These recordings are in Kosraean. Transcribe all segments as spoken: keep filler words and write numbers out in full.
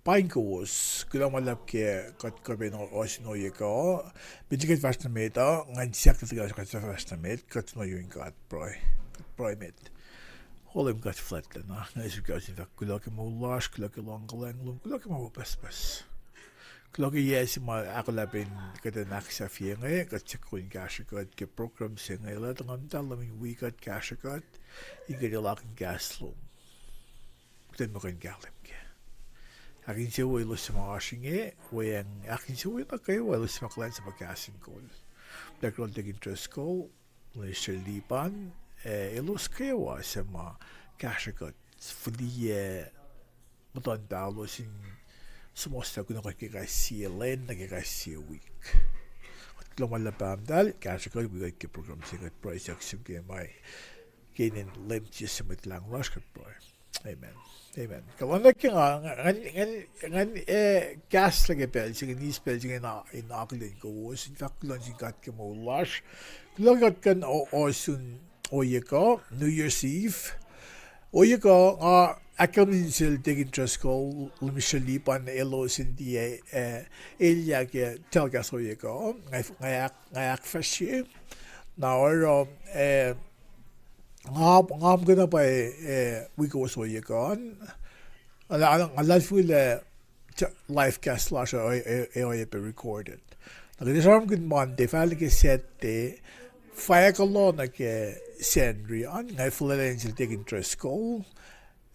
paing kowos, kuloh ma luhlahp ke kuht kuh pac in ohsun ohiyac kuh. Met liki kuht fahsr nuh met uh, ngan siyuck tuh kuht fahsr nuh met, kuht in ohsun God pruhe. Kuht pruhe met. O Leum God fuhlwactlacna, nga suk kuh sin fahk kuloh ke moul lasr, kuloh ke luhngkuhlwacng lom, kuloh ke ma wo pucspucs. Kuloh ke yac se ma ahkolah pac in kuht in ahksahfye inge, kuht siyuck in kahsrwe kuht ke program se inge, lah tuh Nguhn Muhtahl lom in wi kuht, kahsrwe kuht, in kuht ac lakihn kahs lom. Kuht in muh kuh in kahlwem kac. Ahkinsewowo elos suc ma oasr inge, weacng ahkinsewowo na kwewa elos suc ma kuhlwacnsapuh kahs in kol. Pahkotwen Deacon Driscoll, Minister Lipan, ac elos kwewa suc ma kahsrwe kuht fihliyac muhtuhn paholos in suhmuhslah kunohkohn ke kais sie lwen nuh ke kais sie wik. Kuht kuloh ma luhlahp Pahpah Muhtahl, kahsrwe kuht wi kuht ke program se kuht pruhe siyuck sum ke ma ke inen Leum Jisus Mwet Lahngo lasr kuht pruhe. Amen. Amen. Kuloh nuh ke nga, ngan, ngan, ngan, eh, kahslah ke pacl se inge, eis pacl se inge in, in akihlen kowos, in fahk kuloh nuh sin God ke moul lasr. Kuloh ke kuht kuh in o-, ohsun ohiyac kuh, New Year's Eve. Ohiyac kuh, nga ahkkahlwemye sel Deacon Driscoll, Minister Lipan elos in tiac, eh, elyah ke telecast ohiyac kuh, nga, nga, nga ahkfahsrye. Na oruh, eh, nga, nga muhkwena pwacye, eh, wi kowos ohiyac kuh an. Nga, nga luhlahlfongi lah live cast lasr uh, eh, eh, oacyacpac recorded. Na kuht ac sramsramkihn Monday, fahla ke Saturday, fahk kuloh nuh ke Sacnri an, nga fuhlwelah sel Deacon Driscoll,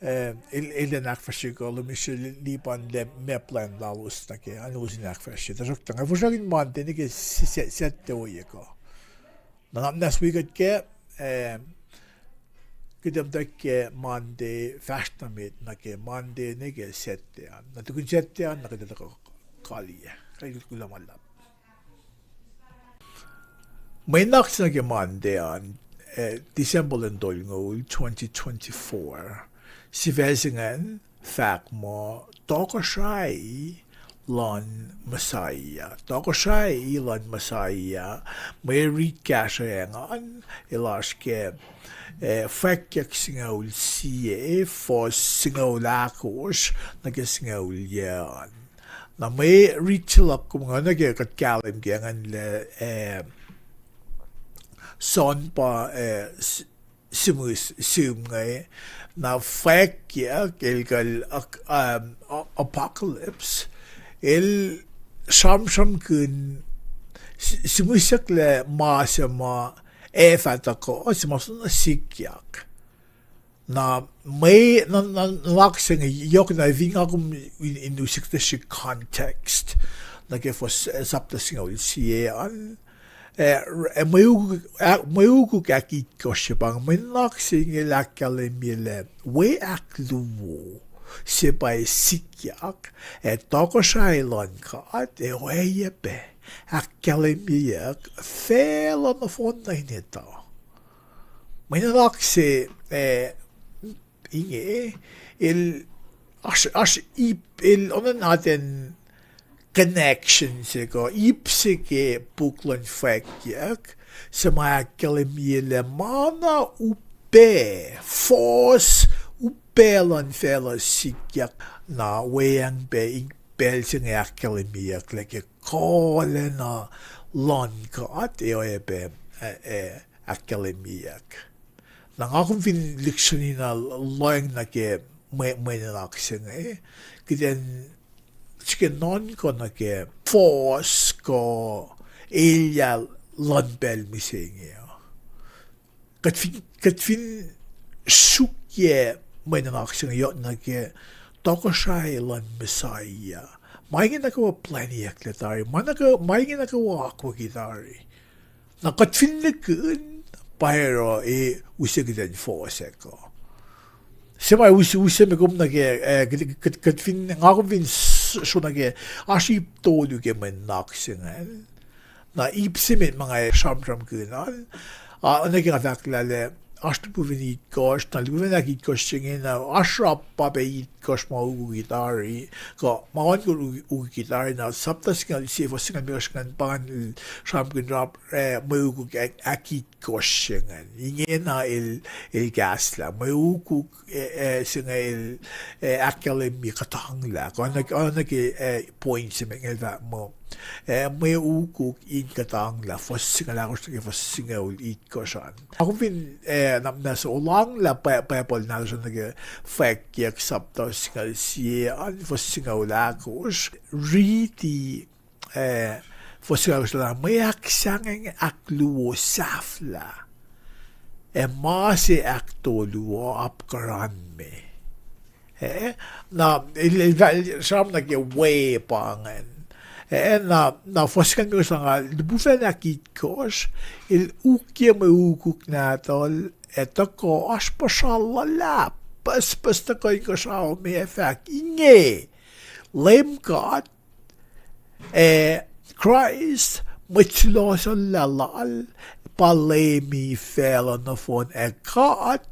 eh, el, el in ahkfahsrye kuh Minister Lipan lah meac plwacn lalos nuh ke an, elos in ahkfahsrye. Tuhsruhktuh nga fosrngahkihn Monday nuh ke Saturday ohiyac kuh. Na, na, na wi kuht ke, eh, kuht muhta ke Monday, fahsr nuh met nuh ke Monday nuh ke Saturday an. Na tukun Saturday an, na kuht tuhkuh kaliyac. Kuloh ma luhlahp. Mwe nuhnak se nuh ke Monday an, eh, December lwen tolngoul, twenty twenty-four. Sifac se ingacn fahk muh Tohkohsrahi luhn Messiah. Tohkohsrahi luhn Messiah, mwe rit kahsruh engan, el oasr ke, eh, Fwackyuck singucul sie, fuhs singucul ahkosr nuh ke singucul yuh an. Na mwe rit se luhk kom inge nuh ke kuht kahlwem ke ingacn lah, eh, John pa, eh, sihmihs, sihm inge, na Fwackyuck, el kuh, um, Apocalypse, el sramsramkihn, sihmihsyucklac ma se ma ac fah tuhkuh, se ma soenna sikyak. Na mwe, na, na, nuhnak se inge, yohk na fin nga kom in, in use kuhtuh srihk context nuh ke fuhs, eh, sapta singucul sie an, eh, mwe ukuk, ah, mwe ukuk ahkitkohsr se pa inge, mwe nuhnak se inge el ahkkahlwemye lah we ahkluo se pa sikyak, ac tohkohsrahi luhn God ac oacyacpac ahkkahlwemyeyuck facluh nohfohn nuh in etuh. Mwe nuhnak se, eh, inge, el, oasr, oasr ip, el onan atacn connection se kuh ip se ke puk luhn Fwackyuck, se ma ahkkahlwemye lah ma na upac, fuhs upac luhn facluh sikyak, na weacng pac in pacl se inge ahkkahlwemyeyucklac ke kuhlacna luhn God ac oacyacpac, eh, eh, ahkkahlwemyeyuck. Na nga kom fin lihksreni na lohacng nuh ke mwe, mwe nuhnak se inge, kuht in srihke nuhnkuh nuh ke fuhs kuh elyah luhn pacl mihsenge uh. Kuht fin, kuht fin suk ke mwe nuhnak se inge yohk nuh ke tohkohsrahi luhn Messiah, ma inge nuh kwewa plwacniyucklac tari, ma nuh ke, ma inge nuh kwewa akwucki tari. Na kuht fin nihkihn, pa oruh e use kuht in fuhs ac kuh. Se ma use, use me kom nuh ke, eh, kuht, kuht, kuht fin, nga kom fin s-, sro nuh ke, oasr ip tolu ke mwe nuhnak se ingacn. Na ip se met ma nga sramsramkihn an, ah, nuh ke nga fahk lah, lah, oasr lipufacn itkohsr, na lipufacn ahkitkohsr se inge na oasr rappa pac itkohsr ma ukukihn tari, kuh ma ohnkohsr ukukihn tari, na sapta singucul sie fuhs singucul limekohsr ingacn pa ingacn el sramsramkihn, eh, mwe ukuk ahkitkohsr se ingacn. Ingena el, el kahslah mwe ukuk, eh, se inge el, eh, ahkkahlwemye kuhtanglah. Kuh oacna ke, eh, point se met inge el fahk muh, eh, mwe ukuk in kuhtanglah, fuhs singucul ahkosr nuh ke fuhs singucul itkohsr an. Nga kom fin, eh, na, na solanglah Bi-, Bible nahtuhsr an nuh ke Fwackyuck sapta singucul sie an fuhs singucul ahkosr, riti, eh, fuhs singucul ahkosr lah, mwe ahksahngweng ahkluo sahflah, ac ma se ahktolu uh apkuhran me. Eh, na el, el, el sram nuh ke we pa ingacn. Eh, na, na fuhs singucul limekohsr lah, nga lipufacn ahkitkohsr, el ukye mwe ukuk nahtuhl, ac tuhkuh oasr puhsra luhlahp, pucspucs tuhkuh inkuhsrao me ac fahk, inge, Leum God, ac Kraist, Mwet Sulohsohllah Lal, pa Leumi facluh nohfohn, ac God,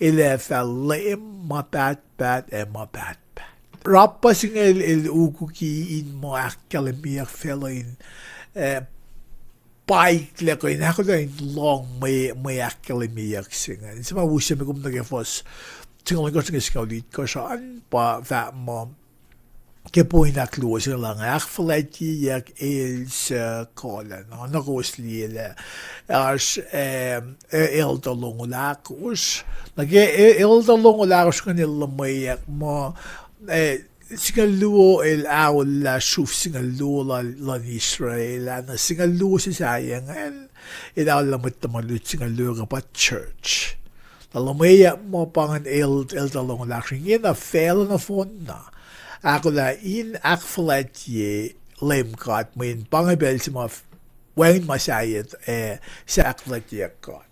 El ac fah Leum ma pahtpaht ac ma pahtpaht. Rappa se inge el, el ukuki in muh ahkkahlwemyeyuck facluh in, eh, paitlac kuh in ahkolah in lohng mwe, mwe ahkkahlwemyeyuck se ingacn. Se ma use me kom nuh ke fuhs singucul ohnkohsr nuh ke singucul itkohsr an pa fahk muh, ke point ahkluo se inge lah, ahkfuhlwactyeyuck el suc kuhlacna. Na kowos liye lah oasr, eh, elder longoul ahkosr. Na ke, eh, elder longoul ahkosr ingacn el luhmweyuck muh, eh, singucul luo el aollah sruf singucul luo lal, luhn Israel ah, na singucul luo se sahyac ingacn el aollah mwet tuhma lut singucul luo kuh pa church. Na luhmweyuck muh pa ingacn el, elder longoul ahkosr ingena facluh nohfohn na ahkolah in ahkfuhlwactye Leum God, mweyen pa inge pacl se ma wacngihn ma sahyac, eh, se ahkfuhlwactyeyuck God.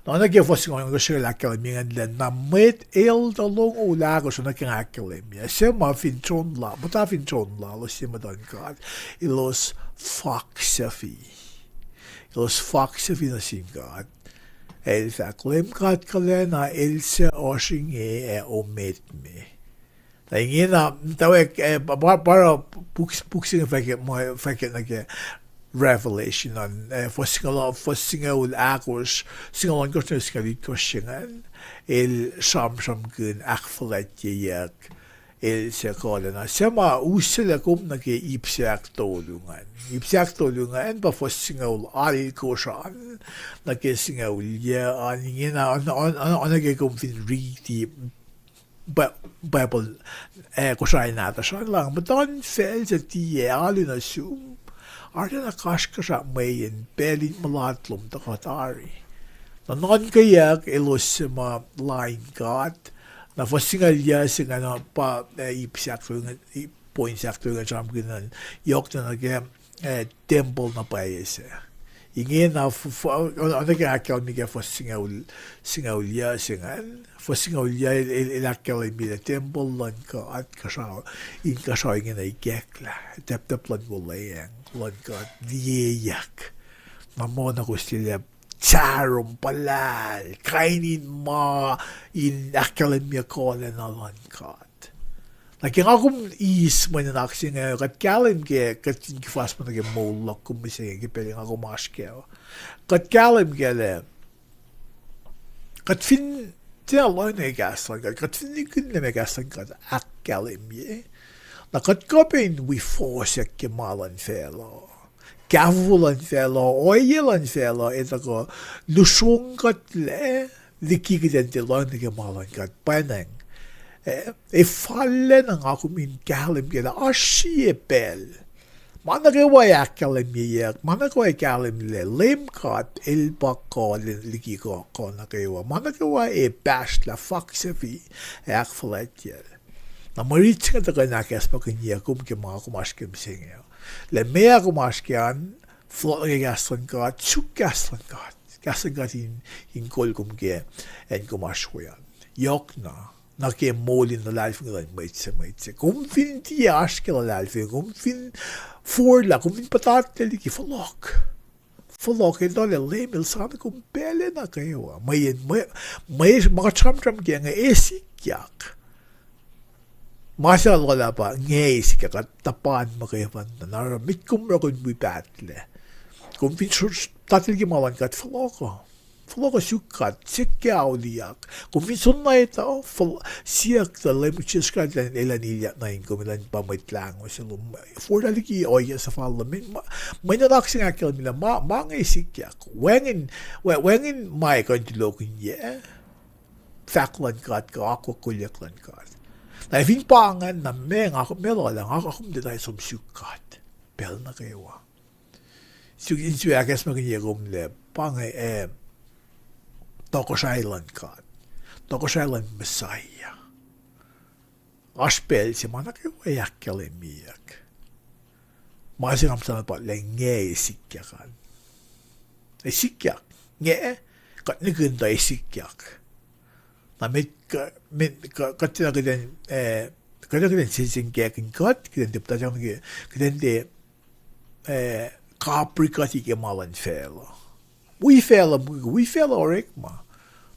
Na oacna ke fuhs singucul ohnkohsr el ahkkahlwemye ingacn lah, na mwet elder longoul ahkosr oacna ke nga ahkkahlwemye, suc ma fin tron la-, muhta fin tron lalos ye muhtuhn God, elos faksufi. Elos faksufi nuh sin God. El fahk, Leum God kuhlacna, El suc oasr inge ac omet me. Na ingena, tawek, eh, pa, pa, pa oruh puk, puk se inge fahk, ma fahk nuh ke Revelation an, eh, fuhs singucul, fuhs singucul ahkosr, singucul ohnkohsr nuh ke singucul itkohsr se ingacn, el sramsramkihn ahkfuhlwactyeyuck el suc kuhlacna. Suc ma uselah kom nuh ke ip se ahktolu ingacn. Ip se ahktolu ingacn pa fuhs singucul alkosr an nuh ke singucul yuc an, ingena, oacna, oacna, oacna ke kom fin riti Bi-, Bible, eh, Kosrae nahtuhsr an lah, muhtuhnfacl suc tiac alu nuh sum, arulacna kasrkuhsrak mweyen pacl in mulat lom tuhkuh tari. Na nuhnkweyuck elos suc ma lain God, na fuhs singucul yuc se ingacn pa, eh, ip se ahktolu, point se ahktolu ingacn sramsramkihn an, yohkna nuh ke, eh, tempuhl na pwacye se. Ingena, oacna ke ahkkahlwemye ke fuhs singucul, singucul yuc se ingacn, fuhs singucul yuc el, el, el ahkkahlwemye lah tempuhl luhn God, kuhsrao, in kuhsrao ingena ikacklah, taptap luhn wuhlweacng luhn God liyeyuck. Na muh na kowos liye lah sarom puhlahl, kain in ma in ahkkahlwemye kuhlacna luhn God. Na ke nga kom eis mwe nuhnak se inge, kuht kahlwem ke, kuht fin kifas ma nuh ke moul luhk kom mihsenge ke pacl nga kom oasr kac. Kuht kahlwem kac lah, kuht fin tiac lohacng nuh ke kahs luhn God, kuht fin likihnlac ma kahs luhn God ahkkahlwemye, na kuht kuh pac in wi fohsack ke ma luhn facluh. Kahfofo luhn facluh, ohiyac luhn facluh, ac tuhkuh lusrongkuhtlac liki kuht in tiac lohacng nuh ke ma luhn God. Pwacnwacng, eh, ac fal na nga kom in kahlwem kac lah oasr sie pacl ma nuh kwewa ac ahkkahlwemyeyuck, ma nuh kwewa ac kahlwem lah Leum God El pa kuh liki kuh, kuh nuh kwewa. Ma nuh kwewa ac pahsrlah, faksufi, ac ahkfuhlwactyacl. Na mwe rit se inge tuhkuh in ahkacsmakihnyuck kom ke ma kom oasr ke mihsenge uh. Lah meac kom oasr kac an, fohlohk nuh ke kahs luhn God, suk kahs luhn God. Kahs luhn God in, in kol kom ke acn kom oasr we an. Yohkna nuh ke moul in luhlahlfongi luhn mwet se mwet se. Kom fin tiac oasr ke luhlahlfongi, kom fin forlah, kom fin puhtatlac liki, fohlohk. fohlohk, el tuhlac Leum El sang nuh kom pacl nuh kwewa. Mweyen, mwe, mwe, ma kuht sramsram ke inge, ac sikyak. Ma se lwelah pa inge, ac sikyak, kuht tuhpan muhkwena, na oruh met kom oruh kom wi pahtlac. Kom fin sot tatil ke ma luhn God, fohlohk uh. Fohlohk uh suk God, suk ke auliyak. Kom fin soenna etuh, fohlohk, siyuck tuh Leum Jisus Kraist elan, elan ilyak nuh in kom, elan pa Mwet Lahngo se lom. Forlah liki ohiyac suhfal lom. Mwe, mwe nuhnak se inge ahkkahlwemye lah ma, ma inge sikyak. Wacngihn, wacngihn ma kuh in tulokihnyac fahk luhn God kuh akwuck kolyuck luhn God. Na fin pa ingacn, na meac nga, meac lwelah nga, nga kom tiac tari som suk God pacl nuh kwewa. Suk in suk ahkacsmakihnye kom lah pa inge, eh, tohkohsrahi luhn God. Tohkohsrahi luhn Messiah. Oasr pacl se ma nuh kwewa ahkkahlwemyeyuck. Ma se nga muhta na pa lah inge ac sikyak an. Ac sikyak. Inge, kuht nihkihn tuh ac sikyak. Na met, met, kuht tiacna kuht in, eh, kuht tiacna kuht in sensenkackihn kuht, kuht in tiac puhtatyang nuh ke, kuht in tiac, eh, kapri kuht ke ma luhn facluh. Wi facluh, wi facluh orekma.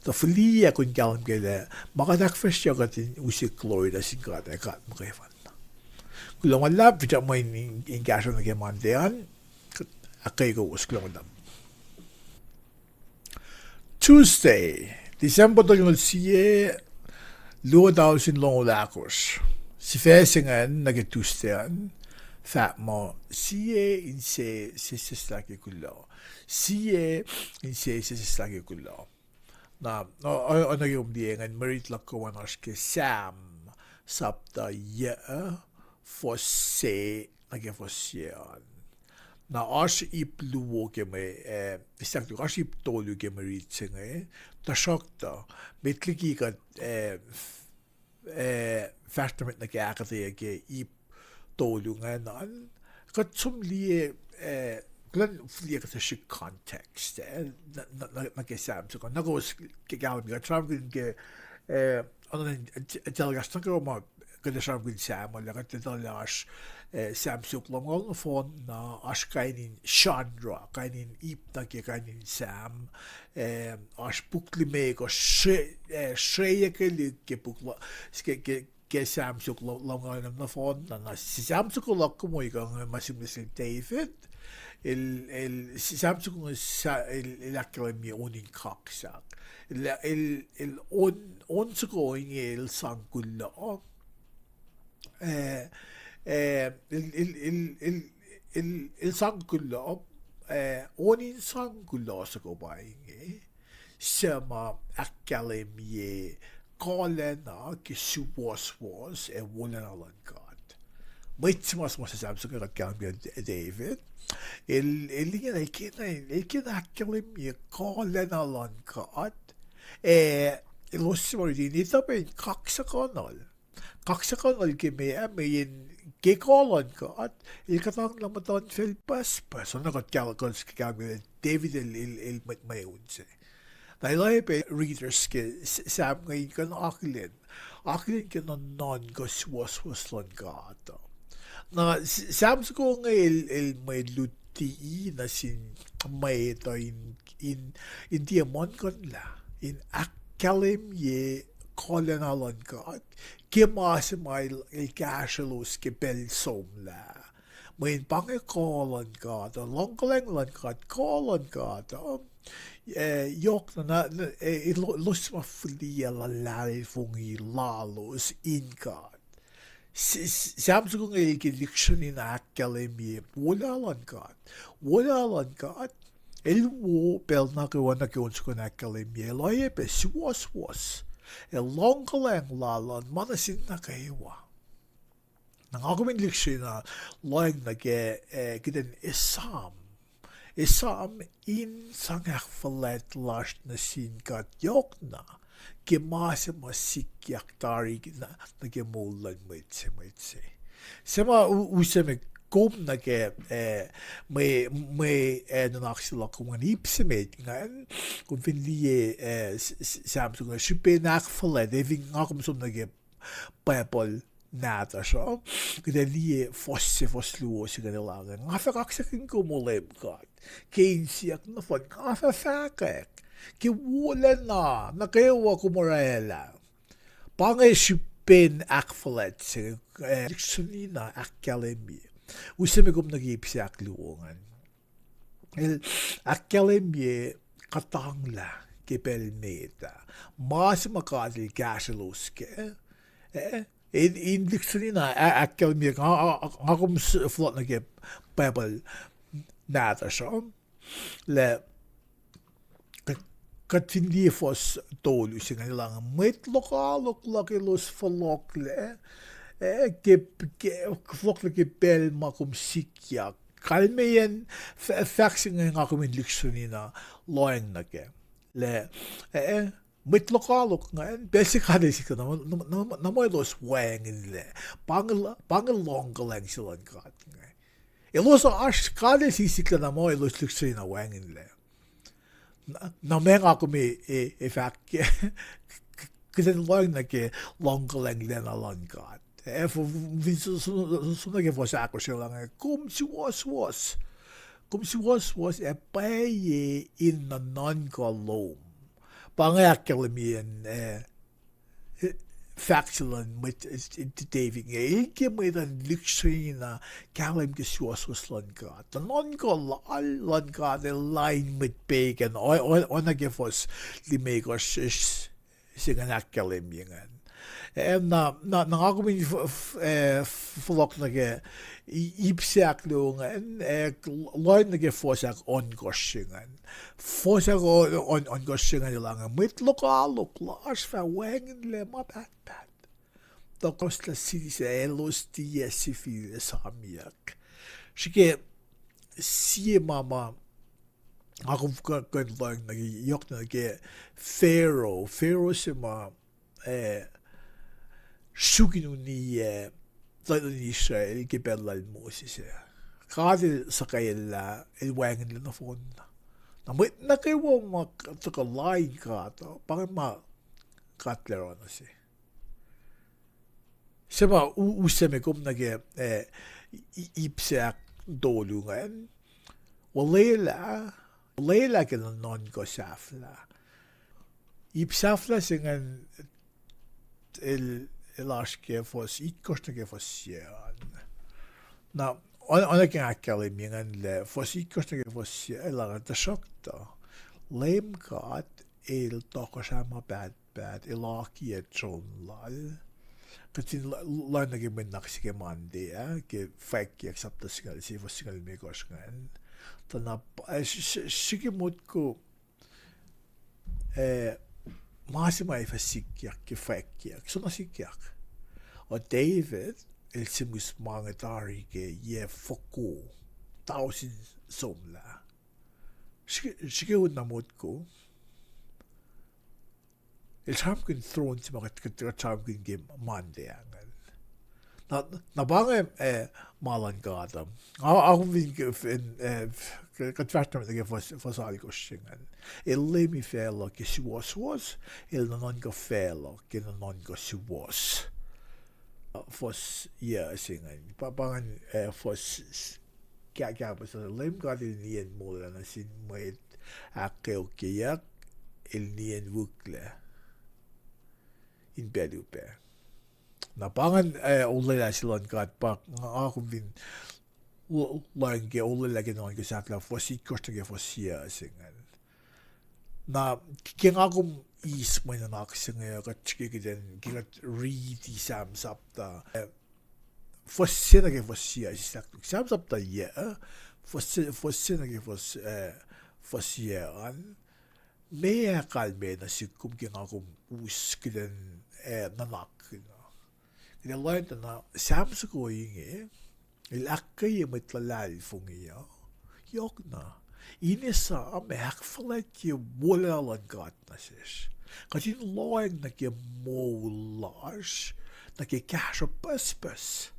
Tuh fihliyac kom in kahlwem kac lah ma kuht ahkfahsryeyuck kuht in use glory nuh sin God ac God muhkwena. Kuloh ma luhlahp, finsrak muh in, in, in kahsruh nuh ke Monday an, ahkkweye kowos, kuloh ma luhlahp. Tuesday, December tolngoul sie, luo tausin longoul ahkosr. Sifac se ingacn nuh ke Tuesday an, fahk muh, sie inse sesseslah ke kuloh. Sie inse sesseslah ke kuloh. Na, o, o, oacna ke kom liye ingacn, mwe rit luhk kom an oasr ke Sam, sapta yuc, fuhs se nuh ke fuhs se an. Na oasr ip luo ke mwe, eh, sahk tok, oasr ip tolu ke mwe rit se inge, tuhsruhktuh, met liki kuht, eh, eh, fahsr nuh met nuh ke ahkuhtweyac ke ip tolu ingacn an, kuht som liye, eh, kuh in fihliyac kuht srihk context, eh, nuh, nuh, nuh, nuh ke Sam soko, na kowos ke kahlwem kuht sramsramkihn ke, eh, oacna in, eh, telecast nuh kwewa ma kuht sramsramkihn Sam uh, lah kuht etuh lah oasr, eh, Sam soko lumngaul nohfohn, na oasr kain in genre, kain in ip nuh ke kain in Sam, eh, oasr puk limekohsr, sre-, eh, sreyuckelihk ke puk la-, ke, ke, ke Sam soko lu-, lumngaul nohfohn, na, na Sam soko luhk kom an inge ma sihmlac sel David, el, el, Sam soko inge sa-, el, el ahkkahlwemye on in kaksak. El, el, el on, on soko inge el sang kuloh. Eh, eh, el, el, el, el, el, el sang kuloh, eh, on in sang kuloh soko pa inge, suc ma ahkkahlwemye kuhlacna ke suwohswohs ac wolacna luhn God. Mwet se ma, ma Sam soko kuht kahlwem ke David, el, el ingena, el kena, el kena ahkkahlwemye kuhlacna luhn God, ac elos suc ma riti in etuh pac in kaksakihnuhl. Kaksakihnuhl ke meac, mweyen ke kuh luhn God, el kuhtanglah muhtuhnfacl pucspucs. Oacna kuht kahl-, kuht kahlwem, David el, el, el mwet mweun se. Na el oacyacpac readers ke S-, Sam inge in kuh in akihlen, akihlen ke nuhnuhnkuh suwohswohs luhn God uh. Na S-, Sam soko inge el, el mwe luti nuh sin mwet uh in, in, in tiac muhlkuhnlah, in ahkkahlwemye kuhlacna luhn God, ke ma se ma el, el kahsrwelos ke pacl somlah. Mweyen pa inge kuh luhn God uh, luhngkuhlacng luhn God, kuh luhn God uh, eh, yohkna, na, na, eh, elo-, elos ma fihliyac luhlahlfongi lalos in God. S-, S-, Sam soko inge el ke lihksreni na ahkkahlwemye wolacna luhn God. Wolacna luhn God, el wo pacl nuh kwewa nuh ke on soko in ahkkahlwemye, el oacyacpac suwohswohs, ac luhngkuhlacng lal an ma nuh sin nuh kwewa. Na nga kom in lihksreni na lohacng nuh ke, eh, kuht in esam. Esam in sang ahkfuhlwact lasr nuh sin God yohkna ke ma se ma sikyak tari nuh ke moul luhn mwet se, mwet se. Se ma u-, use me kom nuh ke, eh, mwe, mwe, eh, nuhnak se luhk kom ingacn, ip se met ingacn, kom fin liye, eh, S-, S-, Sam soko inge, srihpen ahkfuhlwact, eh, fin nga kom som nuh ke Bible nahtuhsr uh, kuht ac liye fuhs se, fuhs luo se inge, elan, nga fah kaksakihn kom, O Leum God, ke insiyuck nohfohn, nga fah fahkwack ke wolacna nuh kwewa kom orwaclah. Pa inge srihpen ahkfuhlwact se, eh, lihksreni na ahkkahlwemye. Use me kom nuh ke ip se ahkluo ingacn. El ahkkahlwemye kuhtanglah ke pacl met ah, ma se ma God El kahsrwelos kac, eh, in, in lihksreni na ahkkahlwemye, nga, nga kom fohlohk nuh ke Bible nahtuhsr uh, lah kuht, kuht fin liye fuhs tolu se inge, elan, mwet lokoalok luhk elos fohlohklac, eh, ke, ke, fohlohklac ke pacl ma kom sikyak. Kalmeyac, fahk se inge nga kom in lihksreni na lohacng nuh kac. Lah, eh, mwet lokoalok ingacn, pacl se God El sikyak na, na muh elos wacngihnlac. Pa inge, pa inge luhngkuhlwacng se luhn God inge. Elos oasr, God El sikyak na muh elos lihksreni na wacngihnlac. Na, na ma nga kom, eh, fahk, kuht in lohacng nuh ke luhngkuhlwacng lacna luhn God. Eh, fin som nuh ke fuhs ahkosr, elan, kom suwohswohs. Kom suwohswohs ac pwacye in nuhnuhnkuh lom. Pa inge ahkkahlwemyeyacn, eh, fahk se luhn mwet, eh, David inge, el ke mwet an lihksreni na kahlwem ke suwohswohs luhn God. Nuhnuhnkuh lal luhn God el lain mwet pegan, oacna ke fuhs limekohsr se ingacn ahkkahlwemye ingacn. Na, na nga kom in fohlohk nuh ke ip se ahkluo ingacn, lohacng nuh ke fuhs ahk ohnkohsr se ingacn. Fuhs ahk ohnkohsr se ingacn, elan, mwet lokoalok lasr fah wacngihnlac ma pahtpaht, tuhkoslah siti sac, elos tiac sifil esamyuck. Srihke sie ma ma nga kom kuh in lohacng nuh ke, yohk nuh ke Pharaoh, Pharaoh se ma, eh, suk in uniyac tuhlihk nuhtin Israel ke pacl lal Moses ah. God El suhkwaclah, El wacngihnlac nohfohnna. Na mwet nuh kwewa ma tuhkuh lain God uh, pa inge ma God El oruh nuh se. Se ma use me kom nuh ke, eh, ip se ahktolu ingacn. Olwelah, olwelah ke nuhnuhnkuh sahflah. Ip sahflah se ingacn el, el oasr ke fuhs itkohsr nuh ke fuhs sie an. Na, oacna ke nga ahkkahlwemye ingacn lah fuhs itkohsr nuh ke fuhs sie, elan, tuhsruhktuh Leum God El tohkohsrah ma pahtpaht, El akiyac tron Lal. Kuht fin lohacng nuh ke mwe nuhnak se ke Monday ah, ke Fwackyuck sapta singucul sie, fuhs singucul limekohsr ingacn, tuh na, srihke motko, eh, ma se ma ac fah sikyak ke Fwackyuck, soenna sikyak. O David el sihmihs ma inge tari ke yac foko tausin somlah. Srihke, srihke un na motko, el sramsramkihn tron se ma kuht, kuht, kuht sramsramkihn ke Monday ah ingacn. Na, na pa inge, eh, ma luhn God uh. Nga, nga kom fin, fin, eh, kuht fahsr nuh met nuh ke fuhs, fuhs alkosr se ingacn. El leumi facluh ke suwohswohs, El nuhnuhnkuh facluh ke nuhnuhnkuh suwohs. Fuhs yac se ingacn. Pa, pa ingacn, eh, fuhs, kah, kahpahs, Leum God El niyacn molwelah nuh sin mwet ahkkweokyeyuck, El niyacn wihklac in pacl upac. Na pa ingacn, eh, olwelah se luhn God, pa nga kom fin lohacng ke olwelah ke nuhnuhnkuh sahflah, fuhs itkohsr nuh ke fuhs yac se ingacn. Na ke nga kom eis mwe nuhnak se inge, kuht srihke kuht in, ke kuht riti Sam sapta, eh, fuhs se nuh ke fuhs yac, sislah Sam sapta yac, fuhs se, fuhs se nuh ke fuhs, eh, fuhs yac an. Meac kalmac nuh sihk kom ke nga kom us kuht in, eh, nuhnak na? Kuht ac lohacng tuh na Sam soko inge el ahkkweye mwet luhlahlfongi uh, yohk na, in esam ac ahkfuhlwactye wolacna luhn God nuh sesr. Kuht in lohacng nuh ke moul lasr, nuh ke kahsruhp pucspucs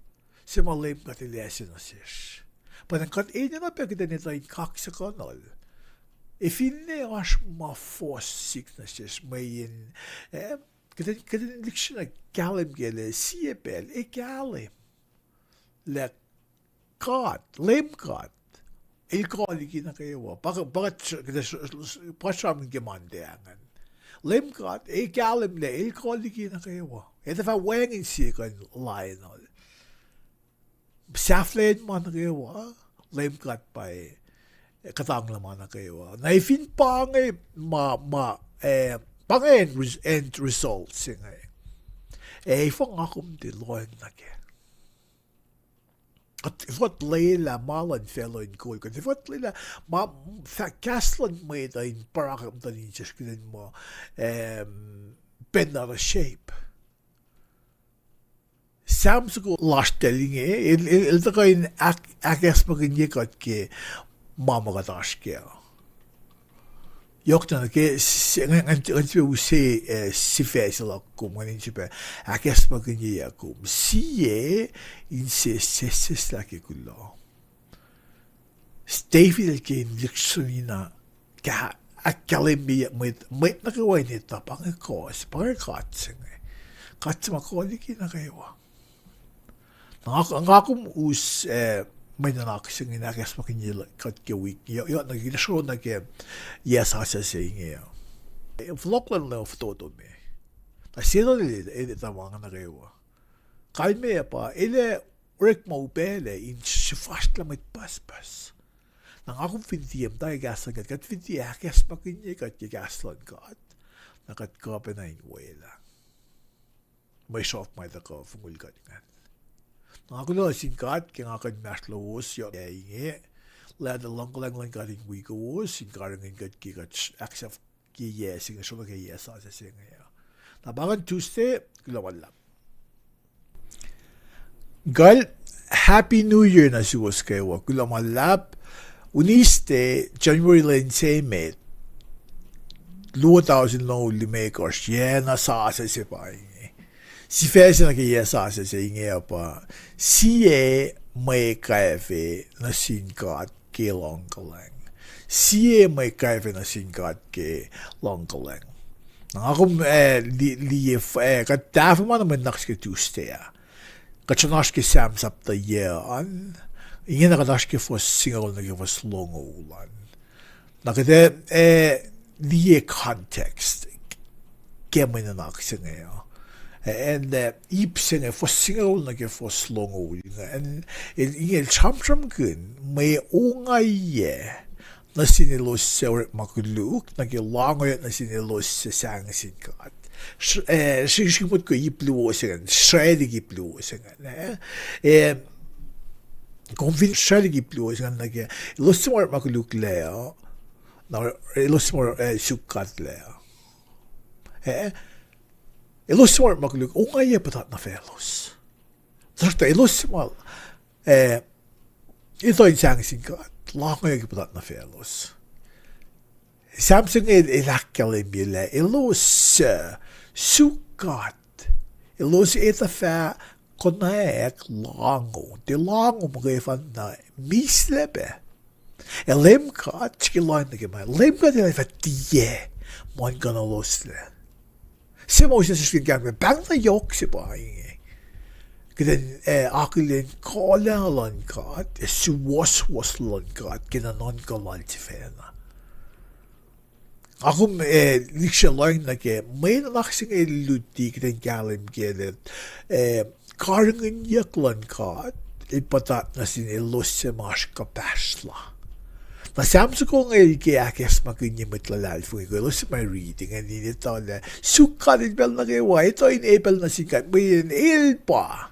se ma Leum God El ase nuh sesr. Pa na kuht enenuh pac kuht in etuh in kaksakihnuhl. Ac finne oasr ma fohs sihk nuh sesr mweyen, eh, Kuht in, kuht in lihksreni kahlwem ke lah sie pacl ac kahlwem lah God, Leum God, El kuh liki nuh kwewa. Pa, pa, pa sramsram ke Monday ingacn. Leum God, ac kahlwem lah El kuh liki nuh kwewa. Etuh fah wacngihn sie kuh in lainuhl. Sahflahiyacn ma nuh kwewa, Leum God pa kuhtanglah ma nuh kwewa. Na fin pa inge ma, ma, eh, pa inge end res-, end result se inge. Ac efuh nga kom tiac lohacng nuh kac? Kuht, kuht lwelah ma luhn facluh in kol kuht. Kuht lwelah ma, fah kahs luhn mwet uh in parak muhtuhn insiyacsr kuht in muh, em, pacna shape. Sam soko lasr tacl inge, el, el, el tuhkuh in ahk-, ahkacsmakihnye kuht ke ma ma kuht oasr kac. Yohk na ke, s-, ngan, ngan, ngan sifilpac use, eh, sifac se luhk kom, ngan in sifilpac ahkacsmakihnyeyuck kom. Sie, inse sesseslah ke kuloh. David el ke in lihksreni na, ke ahkkahlwemye mwet, mwet nuh kwewa in etuh pa inge kohs, pa inge God se inge. God se ma kuh liki nuh kwewa. Na nga, nga kom us, eh, mwe nuhnak se inge in ahkacsmakihnye kuht ke wik, yohk, yohk na ke, sro na ke yac sasuc se inge. Eh, fohlohk luhn Leum fototo me. Na sie na el, el etuh ma inge nuh kwewa. Kalmac pa, el ac orekma upaclac in sifasrlah mwet pucspucs. Na nga kom fin tiac muhta ke kahs luhn God, kuht fin tiac ahkacsmakihnye kuht ke kahs luhn God, na kuht kuh pacna in welah mwe sruhf ma tuhkuh fongul kuht ingacn. Na nga kuloh nuh sin God ke nga kuh in inmahsrlowos yohk yac inge, lah tuh luhngkuhlwacng luhn God in wi kowos in karihngihn kuht ke kuht ahksahf ke yac se inge, sro na ke yac sasuc se inge uh. Na pa ngan Tuesday, kuloh ma luhlahp. Kuh, Happy New Year nuh suwos kwewa, kuloh ma luhlahp. Wednesday, January lwen se met, luo tausin longoul limekohsr, yac na sasuc se pa inge. Sifac se nuh ke yac sasuc se inge uh pa, sie mwe kwacfe nuh sin God ke luhngkuhlwacng. Sie mwe kwacfe nuh sin God ke luhngkuhlwacng. Na nga kom, eh, li-, liye, eh, kuht tahfuh ma na mwe nuhnak se ke Tuesday ah. Kuht sruhn oasr ke Sam sapta yac an, ingena kuht oasr ke fuhs singucul nuh ke fuhs longoul an. Na kuht, eh, liye context ke mwe nuhnak se inge uh. Eh, ip se inge, fuhs singucul nuh ke fuhs longoul ingacn, el, inge el sramsramkihn mwe ongaiyac nuh sin elos suc orekma koluk, nuh ke lahngoyuck nuh sin elos suc sahngweng sin God. Sr-, eh, srihsrihk motko ip luo se ingacn, srwaclihk ip luo se ingacn, eh. Eh, kom fin srwaclihk ip luo se ingacn nuh ke, elos suc ma orekma koluklac uh, na elos suc ma, eh, suk godlac uh. Eh, elos suc ma orekma koluk, ongaiyac puhtat nuh faclos. Tuhsruhktuh elos suc ma, eh, etuh in sahngweng sin God, lahngoyuck puhtat nuh faclos. Sam se inge el ahkkahlwemye lah elos suc suk God, elos etuh fah konwacack lahngo, tiac lahngo muhkwena, mislac pac. Ac Leum God, srihke lohacng nuh ke ma, Leum God El ac fah tiac muhlkuhnloslac. Se ma use sisken kahk me pahng na yohk se pa inge. Kuht in, eh, akihlen kuhlwacng luhn God ac suwohswohs luhn God ke nuhnuhnkuh Lal sifacna. Nga kom, eh, lihksreni lohacng nuh ke mwe nuhnak se inge luti kuht in kahlwem ke lah, eh, karihngihnyuck luhn God el puhtat nuh sin elos suc ma oasr kuhpahsrlah. Na Sam soko inge el ke ahkacsmakihnye mwet luhlahlfongi, kuh elos suc ma riti ingacn in etuh lah suk God el pacl nuh kwewa, etuh in epacl nuh sin God, mweyen el pa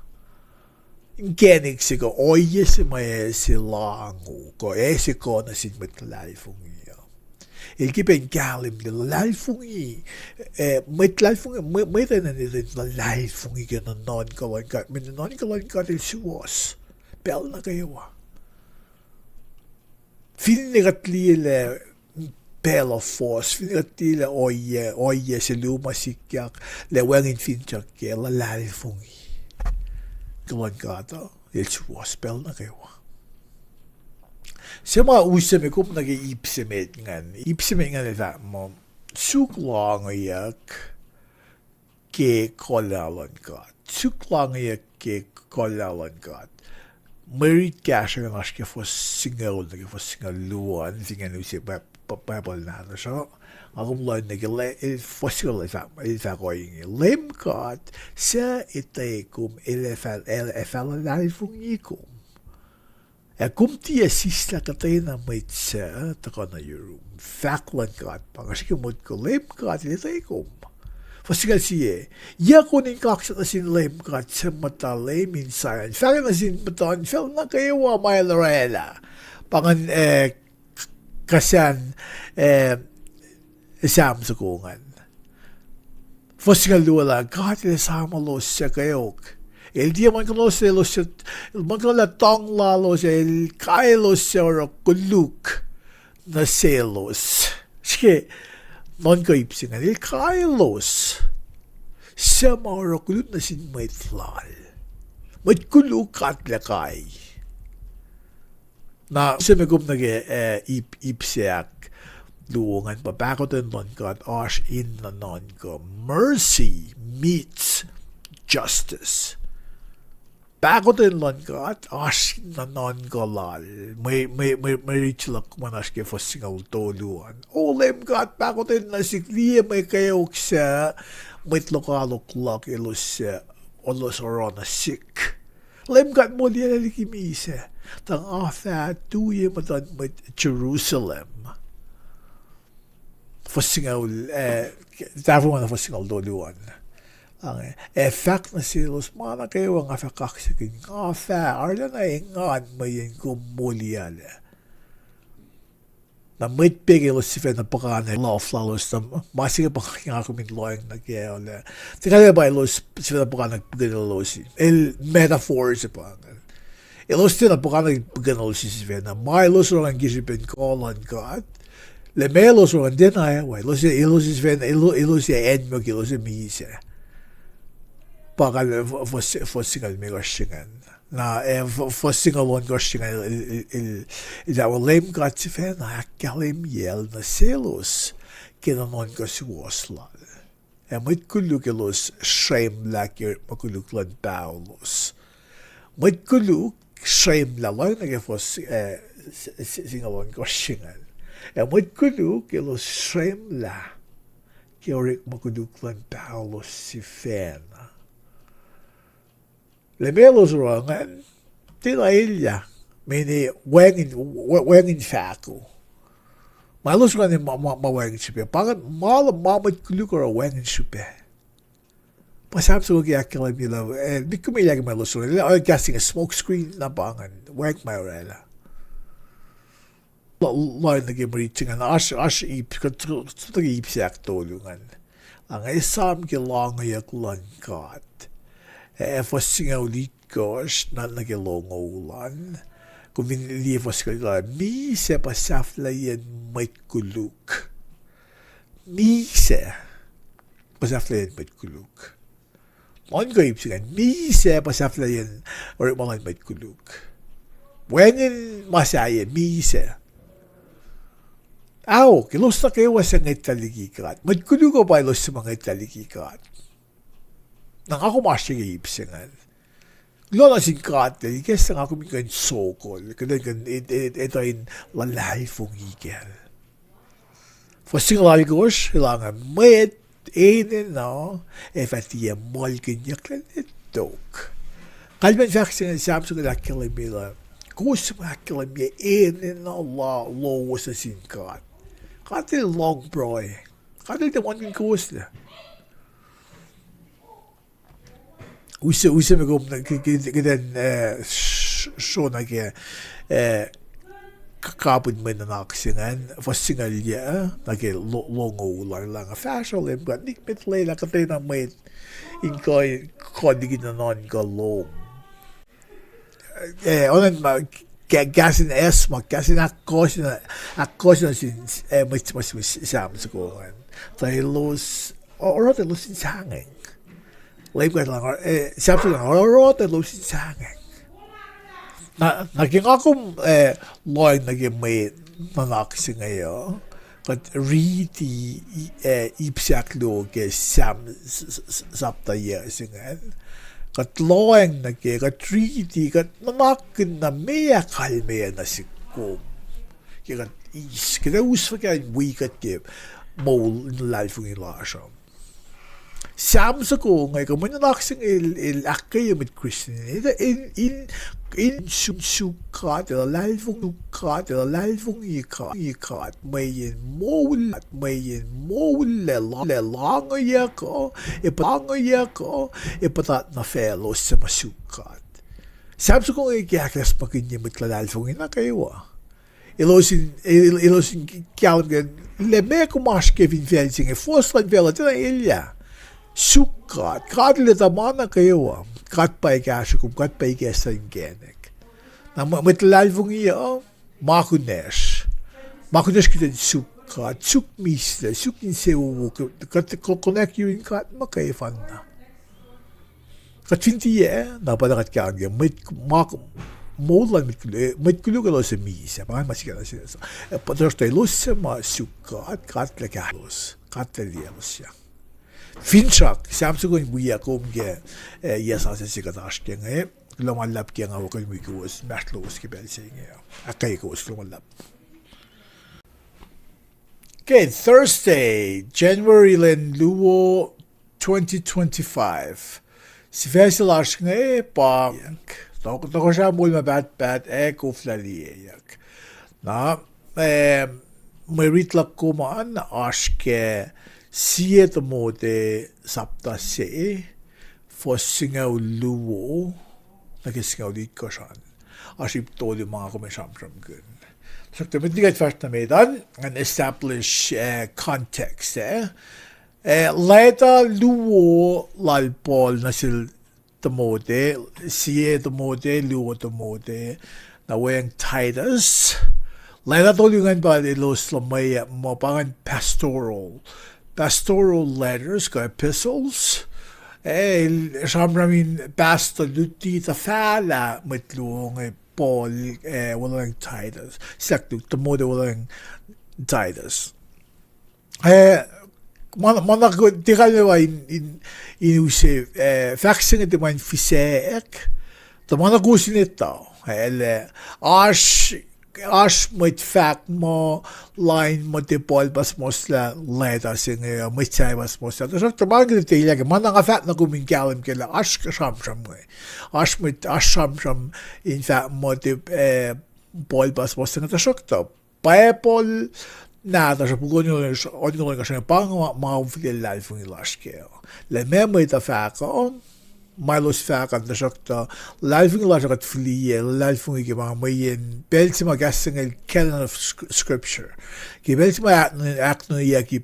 inkacnek se kuh ohiyac se ma ase lahngo kuh ase kuh nuh sin mwet luhlahlfongi uh. El ke pacna kahlwem lah luhlahlfongi, eh, mwet luhlahlfongi, mwe-, mwet enenuh in luhlahlfongi ke nuhnuhnkuh luhn God, mweyen nuhnuhnkuh luhn God el suwohs pacl nuh kwewa. Finne kuht liye lah pacl uh fohs, finne kuht liye lah ohiyac, ohiyac se luo ma sikyak, lah wacngihn finsrak, ke luhlahlfongi kuh luhn God uh el suwohs pacl nuh kwewa. Se ma use me kom nuh ke ip se met ingacn, ip se met ingacn el fahk muh suk lahngoyuck ke kuhlwacng luhn God. Suk langiyuck ke kuhlwacng luhn God. Mwe rit kahsruh an oasr ke fuhs singucul nuh ke fuhs singucul luo an, fin acn use Bi-, Bi-, Bible nahtuhsr uh. Nga kom lohng nuh ke le-, el fuhs singucul el fah-, el fahk ohinge: Leum God, suc etwe kom, el ac fah-, el ac fah luhlahlfongi kom. Ac kom tiac sislah kuhtwena mwet suc tuhkuh nuh yurum. Fahk luhn God pa inge, srihke motko, Leum God el etwe kom. Fuhs singucul sie: Yac kom in kaksak nuh sin Leum God suc muhta Leum in Zion, fahkwack nuh sin muhtuhnfacl nuh kwewa ma el orwaclah. Pa ingacn, eh, k-, kahsahn, eh, Sam soko ingacn. Fuhs singucul luo lah God el esam elos suc kweok. El tiac muhlkuhnlah elos, muhlkuhnlah tuhng lalos, el kai elos suc oruh koluk nuh selos. Srihke nuhnkuh ip se ingacn, el kai elos suc ma oruh koluk nuh sin mwet lal. Mwet koluk God El kai. Na se me kom nuh ke, eh, ip, ip se ahkluo ingacn pa pahkotwen luhn God oasr in nuhnuhnkuh. Mercy meets justice. Pahkotwen luhn God oasr in nuhnuhnkuh lal. Mwe, mwe, mwe, mwe rit se luhk ma oasr ke fuhs singucul tolu an. O Leum God, pahkotwen nuh sihk, liye mwe kweok suc mwet lokoalok luhk elos, eh, elos oruh nuh sihk. Leum God, moliyaclac liki misac, tuh nga fah tuyak muhtuhn mwet Jerusalem. Fuhs singucul, eh, tahfongona fuhs singucul tolu an. Ac fahk nuh selos, ma nuh kwewa nga fah kaksakihn, nga fah arulacna engan mweyen kom moliyaclac. Na mwet pac ke elos sifacna puhkantwen luf lalos, na ma se ke pa nga kom in lohacng nuh kac uh. Tiac kalmac pa elos sifacna puhkantwen pihkihn lalos. El metaphor se pa ingacn. Elos tiacna puhkantwen pihkihn lalos sifacna. Ma elos oruh ingacn ke srihpen kuh luhn God. Lah ma elos oruh ingacn tiacna ac, elos, elos sifacna, elos ac anmok, elos ac misac. Pa kalmac fuhs singucul limekohsr se ingacn. Na, eh, fuhs singucul ohnkohsr se ingacn, el, el, el, el, el, Leum God sifacna ahkkahlwemyacl nuh selos ke nuhnuhnkuh suwohs lal. Ac mwet koluk elos srwemlah ke orekma koluk luhn paholos. Mwet koluk srwemlah, lohacng nuh ke fuhs, eh, singucul ohnkohsr se ingacn. Ac mwet koluk elos srwemlah ke orekma koluk luhn paholos sifacna. Lah ma elos oruh ingacn tiacna elyah, mweyen wacngihn, wacngihn fahko. Ma elos oruh ingacn ma, ma, ma wacngihn srihpac. Pa ingacn ma, ma mwet koluk oruh wacngihn srihpac. Pa Sam soko ke ahkkahlwemye lah, eh, met kom elyah ke ma elos oruh, eh, kahs inge smoke screen na pa ingacn, wacngihn ma orwaclah. Lohacng nuh ke mwe rit se ingacn, oasr, oasr ip, kuht, kuht, kuht ip se ahktolu ingacn. Ac nga esam ke langeyuck luhn God. Ac fuhs singucul itkohsr na nuh ke longoul an. Kom fin liye fuhs singucul, misac pa sahflahiyacn mwet koluk. Misac pa sahflahiyacn mwet koluk. Nuhnkuh ip se ingacn, misac pa sahflahiyacn orekma luhn mwet koluk. Wacngihn ma sahyac, misac. Ahok, elos nuh kwewa suc ngwetlah liki God. Mwet koluk uh pa elos suc ma ngwetlah liki God. Na nga kom oasr ke ip se ingacn. Kuloh nuh sin God lah ikacslah nga kom in kuh in sokol, kuht in kuh in etuh in luhlahlfongi kacl. Fuhs singucul alkosr, el ange, mwet enenuh ac fah tiac muhlkihnyucklac ne tok. Kalmacn fahk se ingacn Sam soko el ahkkahlwemye lah, kowos suc ma ahkkahlwemye enenuh la lowos nuh sin God, God el lohng pruhe. God el tiac muhlkihn kowoslac. Use, use me kom, kuht in, eh, sro nuh ke, eh, kapihn mwe nuhnak se ingacn, fuhs singucul yac, nuh ke longoul an, el ange, fahsruh Leum God, nikmet lwelah kuhtwena mwet in kuh, kuh liki nuhnuhnkuh lom. Eh, oacna ma, kahs in asthma, kahs in ahkkohsye, ahkkohsye nuh sin, eh, mwet, mwet, mwet Sam soko ingacn. Tuh elos, oruh tuh elos in sahngweng. Leum God el, eh, Sam soko ingacn, oruh tuh elos in sahngweng. Na, na ke nga kom, eh, lohacng nuh ke mwe nuhnak se inge uh, kuht riti, eh, ip se ahkluo ke Sam s-, s-, s-, sapta yac se ingacn. Kuht lohacng nuh ke, kuht riti, kuht nuhnak in na meac kalmeyac nuh sihk kom. Ke kuht eis, kuht ac us fuhkah in wi kuht ke moul in luhlahlfongi lasr uh. Sam soko inge, kuh mwe nuhnak se inge el, el ahkkweye mwet Christian in, in, in, in suk, suk God, el luhlahlfongi God, el luhlahlfongi God, God, mweyen moul, mweyen moul la, la, la ngeyuck uh, ac puhtat ngeyuck uh, ac puhtat nuh faclos suc ma suk God. Sam soko inge ke ahkacsmakihnye mwet luhlahlfongi nuh kwewa. Elos in, el-, elos in kahlwem ke, lah meac kom oasr ke fin facl se inge, fohs luhn facluh, tiacna elyah. Suk God, God el etuh ma nuh kwewa. God pa kahsruh kom, God pa kahs inkacnek. Na mwe-, mwet luhlahlfongi uh, ma kunacsr. Ma kunacsr kuht in suk God, suk mihslac, suk insewowo, kuht, kuht, kuht connect yurin God muhkwena. Kuht fin tiac, na pa kuht kahlwem ke mwet, ma, moul luhn mwet koluk, mwet koluk elos ac misac, pa ma sikyak nuh sesr. Tuhsruhktuh elos suc ma suk God, God El kahsrwelos, God El liyaclos uh. Finsrak, Sam soko in wiyuck kom ke, eh, yac sasuc se kuht oasr ke inge, kuloh ma luhlahp ke nga wo kuh in wi kowos, inmahsrlowos ke pacl se inge. Ahkkweye kowos, kuloh ma luhlahp. Okay, Thursday, January lwen luo, twenty twenty-five. Sifac se lasr inge pa, tok-, Tohkohsrah Moul Ma Pahtpaht ac Koflah Liyeyuck. Na, eh, mwe rit luhk kom an oasr ke Sie Timothy sapta se, fuhs singucul luo nuh ke singucul itkohsr an. Oasr ip tolu ma nga kom ac sramsramkihn. Tuhsruhktuh met liki kuht fahsr nuh met an, ngan establish, eh, context, eh. Eh, leta luo lal Paul nuh sel Timothy, Sie Timothy, Luo Timothy, na weacng Titus. Leta tolu ingacn pa elos luhmweyuck muh pa ingacn pastoral, pastoral letters kuh epistles. Eh, el sramsram in pastor luti tuhfahlah mwet luo inge Paul, eh, weluhlwacng Titus. Sahk Timothy weluhlwacng Titus. Eh, ma, ma na tiac kalmeyac in, in, in use, eh, fahk se inge tiac ma in fisack, tuh ma na kowos in etuh, eh, lah oasr, oasr mwet fahk muh lain muh tiac Paul pa suhmuhslah leta se inge, mwet sahyac pa suhmuhslah. Tuhsruhktuh ma inge tiac lah ke ma na nga fahk nuh kom in kahlwem ke lah oasr sramsram inge. Oasr mwet, oasr sramsram in fahk muh tiac, eh, Paul pa suhmuhslah inge, tuhsruhktuh Bible nahtuhsr uh, puk ohnkohn, ohnkohn lasr inge pa inge ma, ma fihliyac luhlahlfongi lasr kac. Lah meac mwet uh fahk uh, ma elos fahk an, tuhsruhktuh luhlahlfongi lasr uh kuht fihliyac, luhlahlfongi ke ma mweyen pacl se ma kahs se inge canon of sc-, scripture. Ke pacl se ma ahk-, ahknuneyucki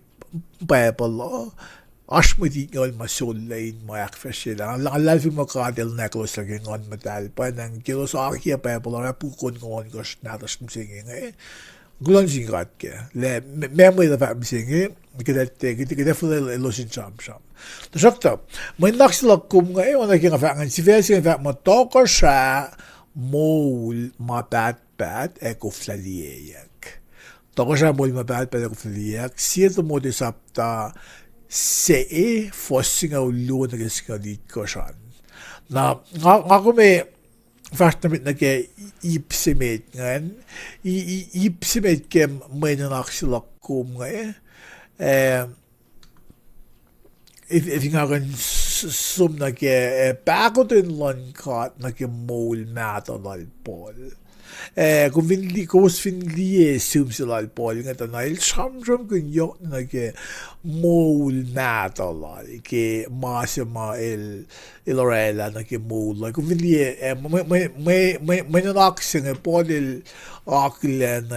Bible uh, oasr mwet itngoul ma sollac in ma ahkfahsryelah. Nga luhlahlfongi muh God El nwacklos ke Nguhn Muhtahl, pwacnwacng ke elos akiyac Bible uh, oruh puk ohnkohn ohnkohsr nahtuhsr mihsenge inge. Kuloh nuh sin God kac. Lah me-, meac mwet uh fahk mihsenge, kuht ac, kuht ac, kuht ac fihliyac elos in sramsram. Tuhsruhktuh, mwe nuhnak se luhk kom inge, oacna ke nga fahk ingacn, sifac se inge fahk muh Tohkohsrah Moul Ma Pahtpaht ac Koflah Liyeyuck. Tohkohsrah Moul Ma Pahtpaht ac Koflah Liyeyuck, Sie Timothy sapta se, fuhs singucul luo nuh ke singucul itkohsr an. Na, nga, nga kom ac fahsr nuh met nuh ke ip se met ingacn, i-, i-, ip se met ke mwe nuhnak se luhk kom inge, eh, If, if nga kuh in s-, s-, som nuh ke, eh, pahkotwen luhn God nuh ke moul mahtuh lal Paul. Eh, kom fin li-, kowos fin liye sihm se lal Paul inge tuh na el sramsramkihn yohk nuh ke moul mahtuh lal, ke ma se ma el, el orwaclah nuh ke moul lal. Kom fin liye, eh, mwe, mwe, mwe, mwe, mwe nuhnak se inge Paul el akihlen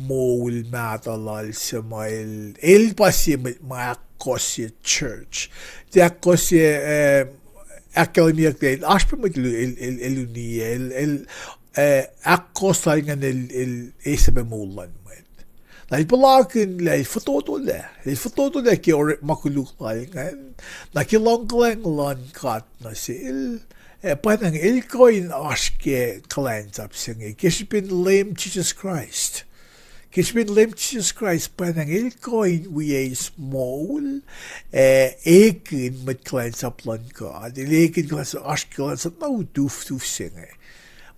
moul mahtuh lal se ma el, el pa sie mwet ma ahkkohsye church. Tiac ahkkohsye, eh, ahkkahlwemyeyuck lah oasr pac mwet el, el, el, el uniyac, el, el, eh, ahkkohs lal ingacn el, el eis pac moul luhn mwet. Na el puhlakihn lah el fototolac, el fototolac ke orekma koluk lal ingacn, na ke luhngkuhlwacng luhn God nuh sel, eh, pwacnwacng el kuh in oasr ke kuhlwacnsap se inge, ke srihpen Leum Jisus Kraist. Ke srihpen Leum Jisus Kraist pwacnwacng El kuh in wi eis moul, ah, ekihn mwet kuhlwacnsap luhn God. El ekihn kuhlwacnsap, oasr kuhlwacnsap na utuftuf se inge.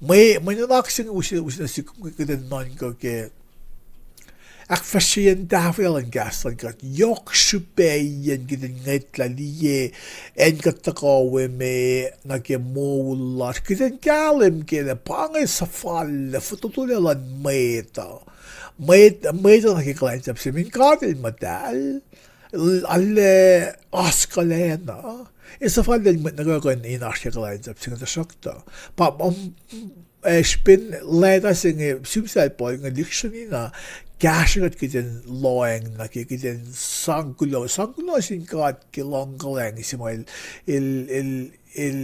Mwe, mwe nuhnak se inge use, use nuh sihk kom kuht in nuhnkuh ke ahkfahsryeyacn tahfwelah luhn kahs luhn God. Yohk srihpaciyacn kuht in ngwetlah liye acn kuht tuhkuh we me nuh ke moul lasr. Kuht in kahlwem kac lah pa inge suhfallac, fototolac luhn mwet uh. Mwet, mwet uh nuh ke kuhlwacnsap se, min God El muhtahl, arlac oaskuhlacna. Ac suhfallac mwet nuh kwewa kuh in oasr ke kuhlwacnsap se inge tuhsruhktuh. Pa, um, ah, srihpen leta se inge, sihm sel Paul inge lihksreni na kahsruh kuht kuht in lohacng nuh ke kuht in sang kuloh, sang kuloh sin God ke luhngkuhlwacng se ma El, El, El, El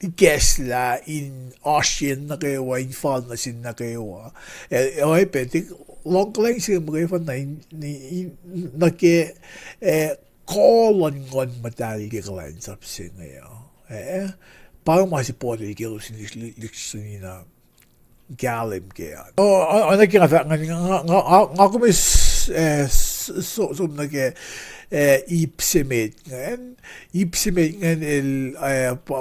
ikacslah in oasr yen nuh kwewa, in fal nuh sin nuh kwewa. Ah, oacyacpac, luhngkuhlwacng se inge muhkwena in, in, in, nuh ke, ah, kuh luhn Nguhn Muhtahl ke kuhlwacnsap se inge uh. Ah, pa inge ma se Paul el kelos in lihksreni na kahlwem kac an. Oacna ke nga fahk, nga, nga, nga, nga kom, ah, s-, s-, som nuh ke, ah, ip se met ingacn. Ip se met ingacn el, ah, pa,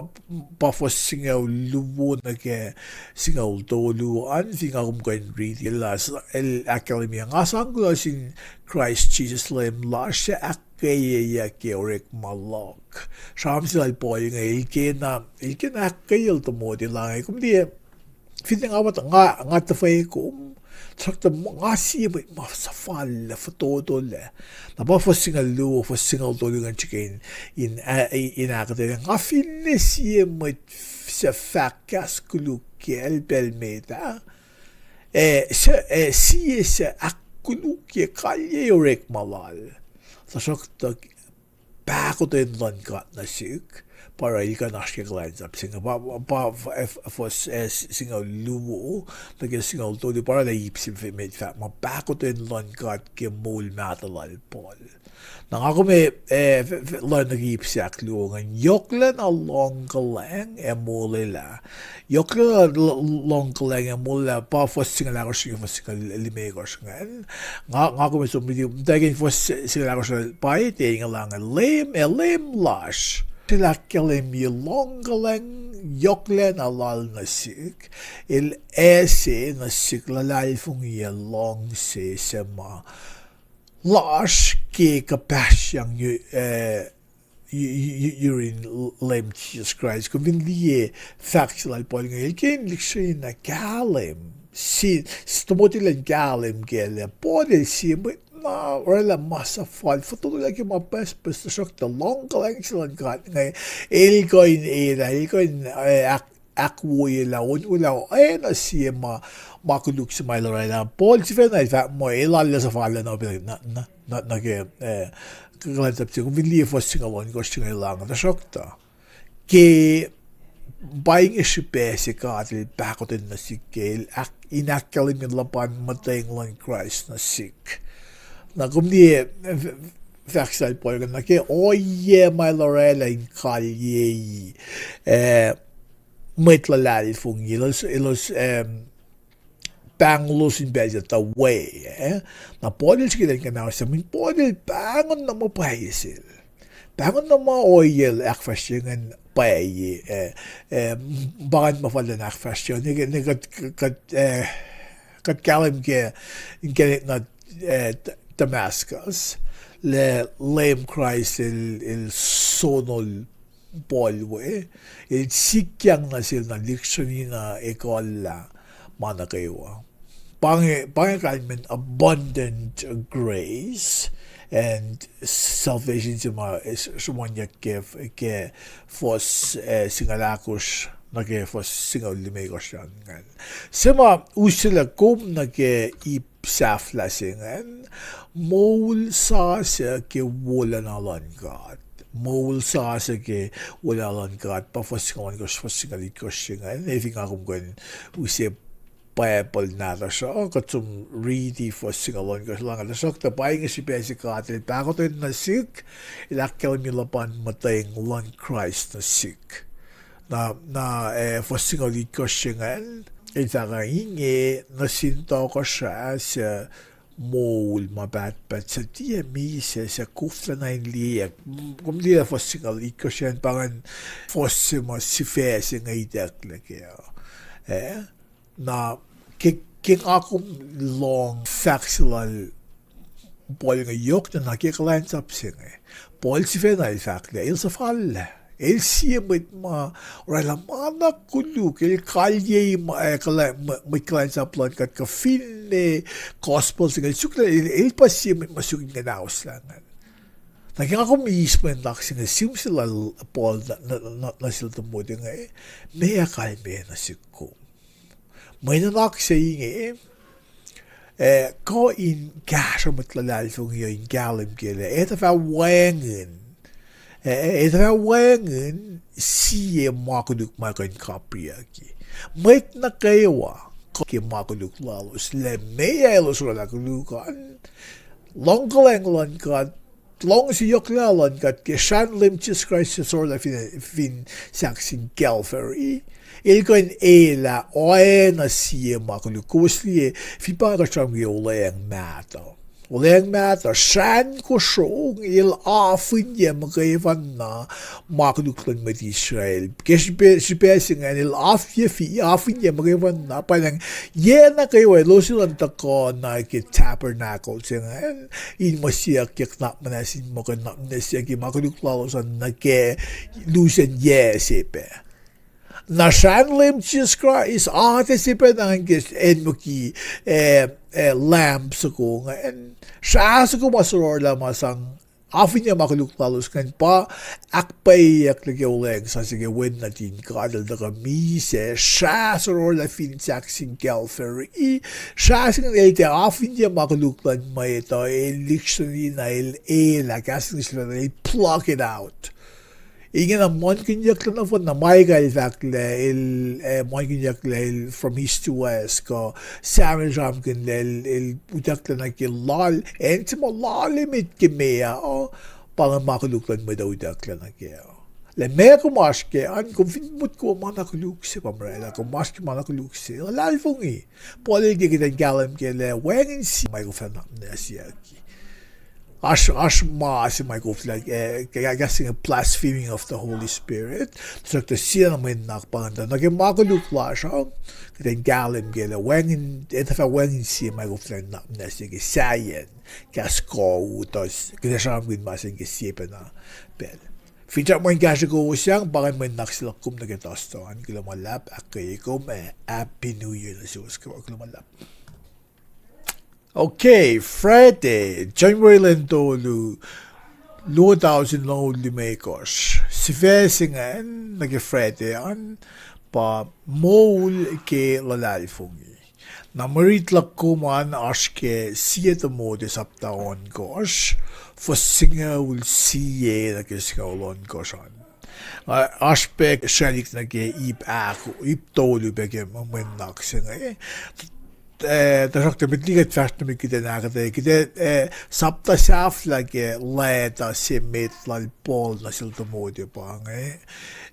pa fuhs singucul luo nuh ke singucul tolu an, fin nga kom kuh in riti, el, el ahkkahlwemye, nga sang kuloh sin Kraist Jisus Leum lasr, suc ahkkweyeyuc ke orekma luhk. Sramsram se lal Paul inge, el kena, el kena ahkkweyel Timothy lah inge, kom liye, finne nga, nga tuhfwekom, tuhsruhktuh nga sie mwet ma suhfallac, fototolac. Na pa fuhs singucul luo, fuhs singucul tolu ingacn srihke in, in, in ahkuhtweyac, nga finne sie mwet suc fahk kahs koluk ke acn pacl met ah, ah, suc, ah, sie suc ahkkolukye kalyei orekma lal. Tuhsruhktuh pahkotwen luhn God nuh sihk, pa oruh el kuh in oasr ke kuhlwacnsap se inge, pa, pa, fuhs, ah, singucul luo nuh ke singucul tolu, pa oruh lah ip se met fahk muh pahkotwen luhn God ke moul mahtuh lal Paul. Na nga kom, ah, lohacng nuh ke ip se ahkluo ingacn, yohklacna luhngkuhlwacng ac molwelah. Yohklacna luhngkuhlwacng ac molwelah, pa fuhs singucul ahkosr ke fuhs singucul limekohsr ingacn. Nga, nga kom som riti, muhtwacwacack in fuhs singucul ahkosr, pa e tiac inge lah inge, Leum, ac Leum lasr, El ahkkahlwemye luhngkuhlwacng yohklacna lal nuh sihk, El ase nuh sihk luhlahlfongi ac luhngse suc ma lasr ke kuhpahsryang, ah, yurin Leum Jisus Kraist. Kom fin liye fahk se lal Paul inge, el ke in lihksreni na kahlwem, si, Timothy el in kahlwem kac lah Paul el sie mwet na orwaclah ma suhfal, fototolac ke ma pucspucs, tuhsruhktuh luhngkuhlwacng se luhn God inge, el kuh in elah, el kuh in, ah, ahk-, ahkwoyelah, onwelah, oacna sie ma, ma koluk se ma el orwaclah. Paul sifacna el fahk muh el arlac suhfallac na, na, na, nuh ke, ah, kuhlwacnsap se, kom fin liye fuhs singucul ohnkohsr se inge, el lah inge, tuhsruhktuh ke pa inge srihpac se God El pahkotwen nuh sihk ke El ahk-, in ahkkahlwemye luhpan muhtweng luhn Kraist nuh sihk. Na kom liye, ah, fahk se lal Paul inge, nuh ke ohiyac ma el orwaclah in kalyei, ah, mwet luhlahlfongi, elos, elos, ah, pahngonlos in pacl se tuh we, ah. Na Paul el srihke in kuhnahoslah, mweyen Paul el pahngon na ma pwacye sel. Pahngon na ma ohiyac el ahkfahsrye ingacn pwacye, ah, ah, pa ingacn ma fal in ahkfahsrye, ne, ne kuht, kuht, ah, kuht kahlwem ke inkacnek nuh, ah, Damascus, lah Leum Kraist el, el sonol Paul we, el sikyang nuh sel na lihksreni na ekuhllah ma nuh kwewa. Pa inge, pa inge kalmen abundant grace and salvation se ma, ah, sruhmuhnyuck ke, ke fuhs, ah, singucul ahkosr nuh ke fuhs singucul limekohsr an ingacn. Se ma uselah kom nuh ke ip sahflah se ingacn, moul sasuc ke wolacna luhn God. Moul sasuc ke wolacna luhn God, pa fuhs singucul ohnkohsr, fuhs singucul itkohsr se ingacn, ac fin nga kom kuh in use Bible nahtuhsr uh, kuht som riti fuhs singucul ohnkohsr, lah inge, tuhsruhktuh pa inge srihpac se God El pahkotwen nuh sihk, El ahkkahlwemye luhpan muhtweng luhn Kraist nuh sihk. Na, na, ah, fuhs singucul itkohsr se ingacn, el fahk, inge nuh sin tohkohsrah suc moul ma pahtpaht suc tiac misac, suc koflacna in liyeack. Kom liye fuhs singucul itkohsr an, pa ingacn fuhs se ma sifac se inge itucklac kac. Eh, na ke, ke nga kom lohng fahk se lal Paul inge yohk na, na ke kuhlwacnsap se inge, Paul sifacna el fahk lah el suhfal lah el sie mwet ma oraclah ma na koluk, el kalyei ma, eh, kuhlwacn-, mwe-, mwet kuhlwacnsap luhn God, kuh finne gospel se inge el suk lah el, el pa sie mwet ma suk in kuhnahoslah ingacn. Na ke nga kom eis mwe nuhnak se inge, sihm se lal Paul nuh, nuh, nuh, nuh sel Timothy inge, meac kalmeyac nuh sihk kom? Mwe nuhnak se inge, eh, kuh in kahsruh mwet luhlahlfongi uh in kahlwem ke lah etuh fah wacngihn, eh, etuh fah wacngihn sie ma koluk ma kuh in kapriyucki. Mwet nuh kwewa kuh ke ma koluk lalos, lah meac elos oraclah koluk an, luhngkuhlwacng luhn God, luhngse yohklac luhn God ke srahn Leum Jisus Kraist suc sorlah fin, fin sahk sin Calvary, el kuh in elah oacna sie ma koluk. Kowos liye, fin pa kuht sramsram ke olweacng mahtuh, olweacng mahtuh, srahn kosro el afihnyac muhkwena ma koluk luhn mwet Israel. Ke srihpac, srihpac se ingacn el afyefi, afihnyac muhkwena, pa ingacn, yac nuh kwewa elos elan tuhkuh na ke tabernacle se ingacn in muhsiyuckyak nuhnak muhnahs, in muh kuh in nuhnak muhnahs siyuck ke ma koluk lalos an nuh ke lusen yac se pac. Na srahn Leum Jisus Kraist, atac se pac na ingacn ke acnmuki, eh, eh, lamb soko ingacn, srah soko ma sororlah ma sang afihnyac ma koluk lalos ingacn pa ahkpwacyeyucklac ke olweacng sasuc ke Wen nuhtin God el tuhkuh misac, srah sororlah fin sahk sin Calvary, srah se ingacn el tiac afihnyac ma koluk luhn mwet uh, el lihksreni na el elah, kahs English el, el pluck it out. Ingena muhlkihnyucklac nohfohn na ma ekuh el fahk lah el, eh, muhlkihnyucklac el from east to west, kuh Samuel sramsramkihn lah el, el utucklac nuh ke lal, acn se ma lal emet ke meoa uh, pa ingacn ma koluk luhn mwet uh utucklac nuh kac. Lah meac kom oasr kac an, kom fin motko ma na koluk se pa oraclah, kom oasr ke ma na koluk se, luhlahlfongi. Paul el ke kuht in kahlwem ke lah wacngihn sie ma koflah nuhnak muhnahs siyucki. Oasr, oasr ma se ma koflah, eh, ke, kahs se inge blaspheming of the Holy Spirit. Tuhsruhktuh sie na mwe nuhnak pa ingacn tuh nuh ke ma koluk lasr uh, kuht in kahlwem ke lah wacngihn, etuh fah wacngihn sie ma koflah nuhnak muhnahs siyucki, sahyacn kahs kuh u tuh kuht ac sramsramkihn ma se inge ke sie pacna pacl. Finsrak mweyen kahsruh kowos sang, pa ingacn mwe nuhnak se luhk kom nuh ke Thursday an. Kuloh ma luhlahp, ahkkweye kom, ac Happy New Year nuh suwos kwewa. Kuloh ma luhlahp. Okay, Friday, January lwen tolu, luo tausin longoul limekohsr. Sifac se ingacn nuh ke Friday an pa moul ke luhlahlfongi. Na mwe rit luhk kom an oasr ke Sie Timothy sapta ohnkohsr, fuhs singucul sie nuh ke singucul ohnkohsr an. Oasr pac sraclihk nuh ke ip ahk, ip tolu pac ke mwe nuhnak se inge. Eh, tuhsruhktuh met liki kuht fahsr nuh met kuht in ahkuhtweyac, kuht, eh, sapta sahflah ke leta se met lal Paul nuh sel Timothy pa inge.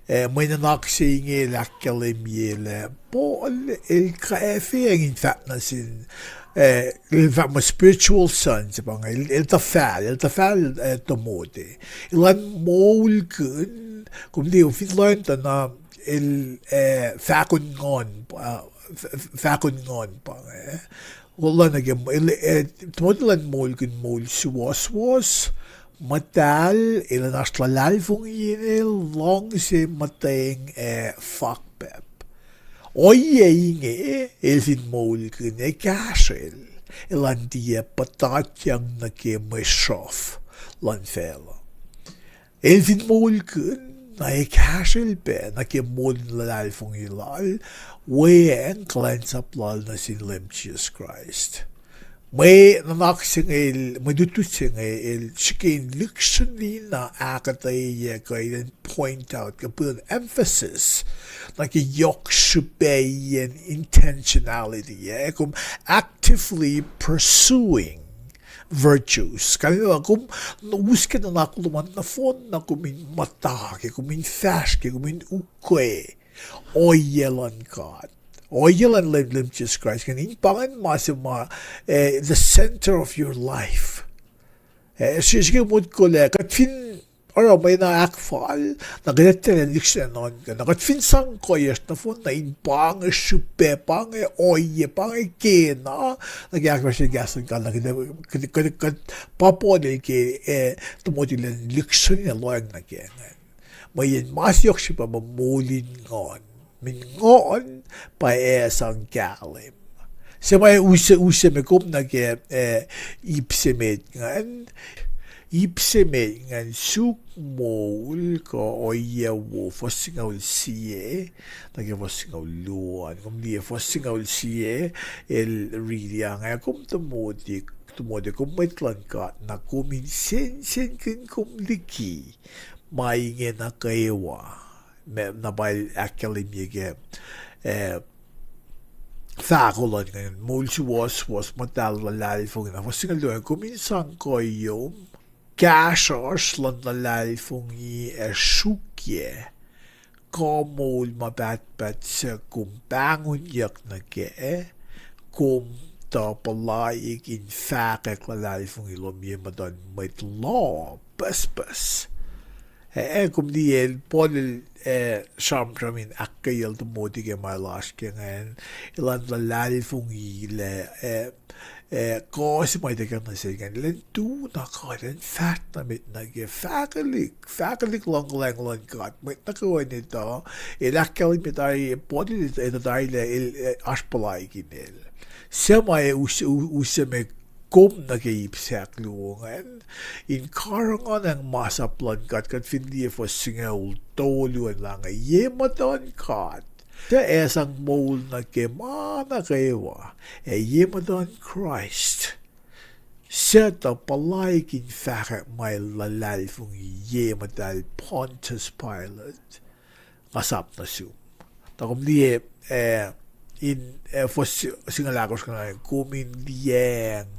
Eh, mwe nuhnak se inge el ahkkahlwemye lah Paul el kwacfeacng in fahk nuh sin, eh, el fahk muh spiritual son se pa inge, el, el tuhfahlah, el tuhfahlah, eh, Timothy. Elan moulkihn, kom liye fin lohng tuh na el, eh, fahkon nguhn, uh, f-, f-, fahkon nguhn pa inge. Wolacna ke, el, eh, Timothy elan moulkihn moul suwohswohs, muhtahl, elan oasr luhlahlfongi in el luhngse muhtweng ac fakpahp. Ohiyac inge, el fin moulkihn ac kahsrwel, elan tiac puhtatyang nuh ke mwe sruhf luhn facluh. El fin moulkihn, na ac kahsrwel pac nuh ke moul in luhlahlfongi lal, weacng kuhlwacnsap lal nuh sin Leum Jisus Kraist. Mwe nuhnak se inge el, mwe lutlut se inge el srihke in lihksreni na ahkuhtweyac kuh in point out, kuh put an emphasis nuh ke yohk srihpaciyen intentionality, eh, kom actively pursuing virtues. Kalmac kom us ke nuhnak lom an nohfohn na kom in muhta ke, kom in fahsr ke, kom in ukwe ohiyac luhn God. Ohiyac luhn Leum, Leum Jisus Kraist ingacn, in pa ingacn ma se ma, eh, the center of your life. Eh, srihsrihk motko lah kuht fin oruh mwe na ahkfal, na kuht etuh lah lihksreni nuhnuhnkuh. Na kuht fin sang kuhiyacsr nohfohn, na in pa inge srihpac, pa inge ohiyac, pa inge kena, nuh ke ahkfahsrye kahs luhn God, na kuht, kuht, kuht, kuht pa Paul el ke, eh, Timothy lah lihksreni na lohacng nuh ke ingacn. Mweyen ma se yohk srihpac pa moul in nguhn. Mweyen nguhn pa ac sang kahlwem. Se ma use, use me kom nuh ke, eh, ip se met ingacn. Ip se met ingacn suk moul kuh ohiyac wo, fuhs singucul sie nuh ke fuhs singucul luo an. Kom liye fuhs singucul sie, el riti, Inge kom Timothy, Timothy, kom mwet luhn God, na kom in sensenkihn kom liki ma inge nuh kwewa. Na pa el ahkkahlwemye ke, eh, fahko luhn ingacn, moul suwohswohs, muhtahl luhlahlfongi. Na fuhs singucul luo an, Kom in sang kuhiyom, kahsruhsr luhn luhlahlfongi ac srukyac kuh moul ma pahtpaht suc kom pahngonyuck nuh kac, kom tuh puhlaik in fahkwack luhlahlfongi lom ye muhtuhn mwet loh pucspucs. Eh, kom liye el, Paul el, eh, sramsram in ahkkweyacl Timothy ke ma el oasr ke ingacn, elan luhlahlfongi lah, eh, eh, kuh se ma ituckyang nuh sel ingacn, elan tu na kuh, elan fahsr na met nuh ke fahkwelihk, fahkwelihk luhngkuhlwacng luhn God, mwet nuh kwewa in etuh, el ahkkahlwemye tari, Paul el etuh tari lah el, eh, oasr puhlaik in el. Se ma ac use, use me kom nuh ke ip se ahkluo ingacn, in karihngihnacng masap luhn God, kuht fin liye fuhs singucul tolu an, lah inge, Ye muhtuhn God, suc ac sang moul nuh ke ma nuh kwewa, ac ye muhtuhn Kraist, suc tuh puhlaik in fahkwack ma el luhlahlfongi ye muhtahl Pontius Pilate, nga sap nuh sum. Tuh kom liye, eh, in, eh, fuhs singucul ahkosr ingacn, Kom in liyacacng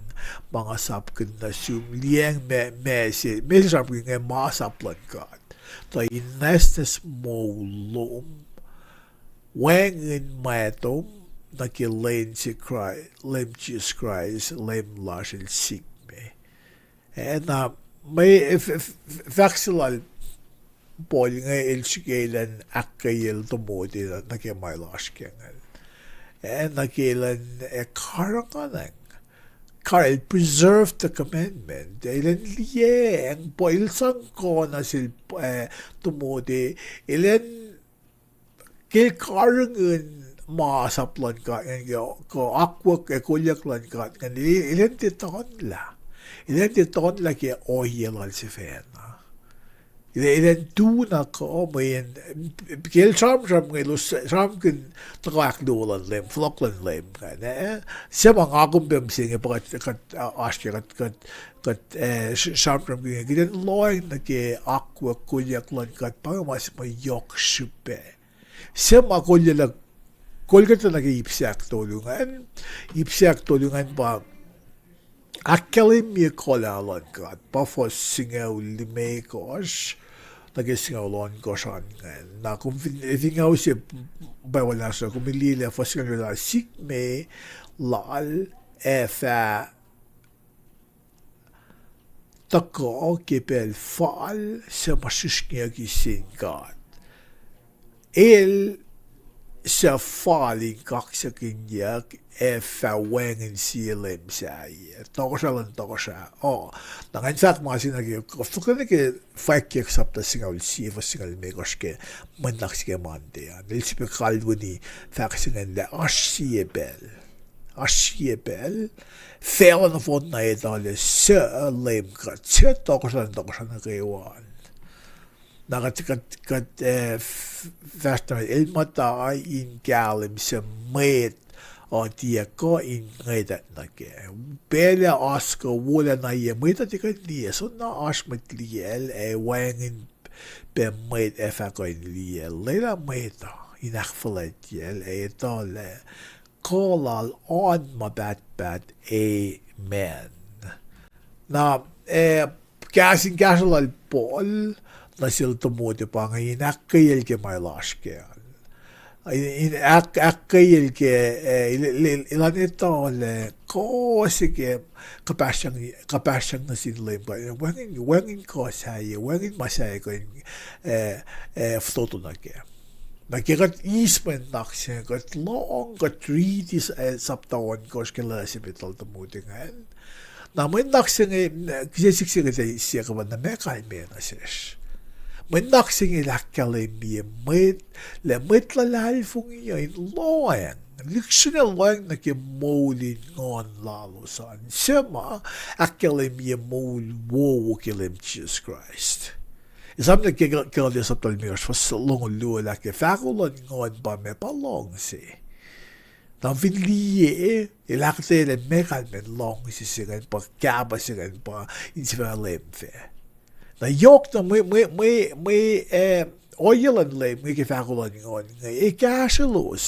ma nga sapkihn nuh sum, liyacacng ma, ma se, ma se sramkihn inge masap luhn God. Tuh in nwacsnwacs moul lom, wacngihn matom nuh ke lwen se Kra-, Leum Jisus Kraist, Leum lasr, el sik me. Eh, na, mwe, eh, f-, f-, fahk se lal Paul inge el srihke elan ahkkweyacl Timothy nuh ke ma el oasr ke ingacn. Eh, nuh ke elan, eh, karihngihnacng. Kar el preserve the commandment. Elan liyacacng, pa el sang kuh nuh sel, eh, Timothy, elan ke el karihngihn masap luhn God ingacn, kuh akwuck ac kolyuck luhn God ingacn, el, elan tiac tonlah. Elan tiac tonlah ke ohiyac lal sifacna. El, elan tu na kuh mweyen, ke el sramsram inge, elos sramsramkihn tuhkuh ahkluo luhn Leum, fohlohk luhn Leum ingacn, eh? Se ma nga kom pac mihsenge pa kuht, kuht, uh, oasr ke kuht, kuht, kuht, eh, s-, sramsramkihn inge, kuht in lohacng nuh ke akwuck kolyuck luhn God, pa inge ma se ma yohk srihpac. Se ma kolyac, kol kuht nuh ke ip se ahktolu ingacn, ip se ahktolu ingacn pa ahkkahlwemye kuhlah luhn God, pa fuhs singucul limekohsr nuh ke singucul ohnkohsr an ingacn. Na kom fin, fin nga use Bible nahtuhsr, kom liye lah fuhs singucul limekohsr, Sik me lal ac fah tuhkuh ke pacl fal suc ma srihsrngiyucki sin God. El suc fal in kaksakihnyuck ac fah wacngihn sie leum sahyac. Tohkohsrah luhn tohkohsrah uh. Na ngan fahk ma se nuh ke, fokla nuh ke Fwackyuck sapta singucul sie, fuhs singucul limekohsr ke mwe nuhnak se ke Monday an. El sifilpac kalweni fahk se ingacn lah oasr sie pacl. Oasr sie pacl facluh nohfohn na etuh lah suc Leum God, suc tohkohsrah luhn tohkohsrah nuh kwewa an. Na kuht, kuht, kuht, eh, f-, fahsr nuh met, El muhta in kahlwem suc mwet uh tiac kuh in ngwetwack nuh kac. Pacl ac oasr kuh wolacna yac mwet uh tiac kuh in liye, soenna oasr mwet liyacl ac wacngihn pac mwet ac fah kuh in liyacl. Lwelah mwet uh in ahkfuhlwactyacl ac etuh lah kuh lal oan ma pahtpaht. Amen. Na, eh, kahs in kahsruh lal Paul nuh sel Timothy pa inge in ahkkweyacl ke ma el oasr kac an. In, in ahk-, ahkkweyacl ke, eh, el, el, el, elan etuh lah kuh se ke kuhpahsryang, kuhpahsryang nuh sin Leum pa, wacngihn, wacngihn kuh sahyac, wacngihn ma sahyac kuh in, eh, eh, fototo nuh kac. Na ke kuht eis mwe nuhnak se inge, kuht lohng, kuht riti, eh, sapta ohnkohsr ke lesin metal tomuti ingacn. Na mwe nuhnak se inge, kihsen siyuck se kuht ac siyuck pa, na meac kalmac nuh sesr? Mwe nuhnak se inge el ahkkahlwemye mwet, lah mwet luhlahlfongi uh in lohacng, lihksreni lohacng nuh ke moul in nguhn lalos an, suc ma ahkkahlwemye moul wowo ke Leum Jisus Kraist. Esam nuh ke Gal-, Galatia sapta limekohsr fuhs longoul luo lah ke fahko luhn nguhn pa meac? Pa luhngse. Na fin liye, el ahkuhtweyac lah meac kalmacn luhngse se ingacn, pa kahpah se ingacn pa in sifacna leum fac. Na yohk na mwe, mwe, mwe, mwe, eh, ohiyac luhn Leum inge ke fahko luhn nguhn inge, ac kahsrwelos.